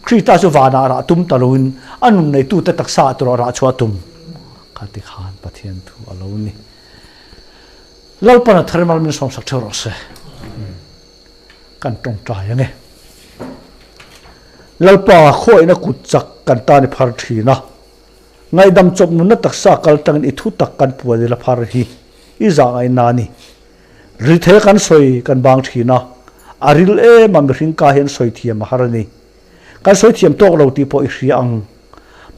Krista chu vanah rah tum ta loin a nun neitute taksaah tawrh rah chhuah tum. Kha ti khan Pathian thu a lo ni. Lalpan a thar mal min sawmsak theuh rawh se. Kan tawngtai ang e. Lalpa khawiahna kut chak kan tan i phar thin a. Ngaihdam chawp nunna taksa kal tangin i thu tak kan puan i la phar hi i zah ngaihna a ni. Rithe kan sawi kan bang thin a, a ril em a mihring ka hian sawi thiam a har a ni. Kan sawi thiam tawk lo tih pawh i hria ang.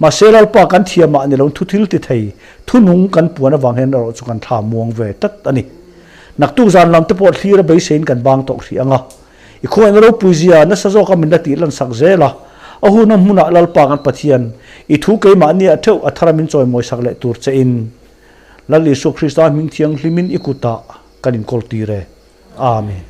Mahse Lalpa kan thiam ah ni lo thu thil ti thei, thu nung kan puan avang hian erawh chu kan thla muang ve tlat a ni. Naktuk zan lam te pawh thlir a beiseiin kan bang tawh hrih ang a. I khawngaihna ropui zia nasa zawka min la tih lan sak zel a, a hun a hmunah Lalpa kan Pathian, i thu keimahni ah theuh a thara min chawimawi sak leh tur che in Lal Isua Krista hming thianghlimin i kutah kan inkawl tir e. Amen.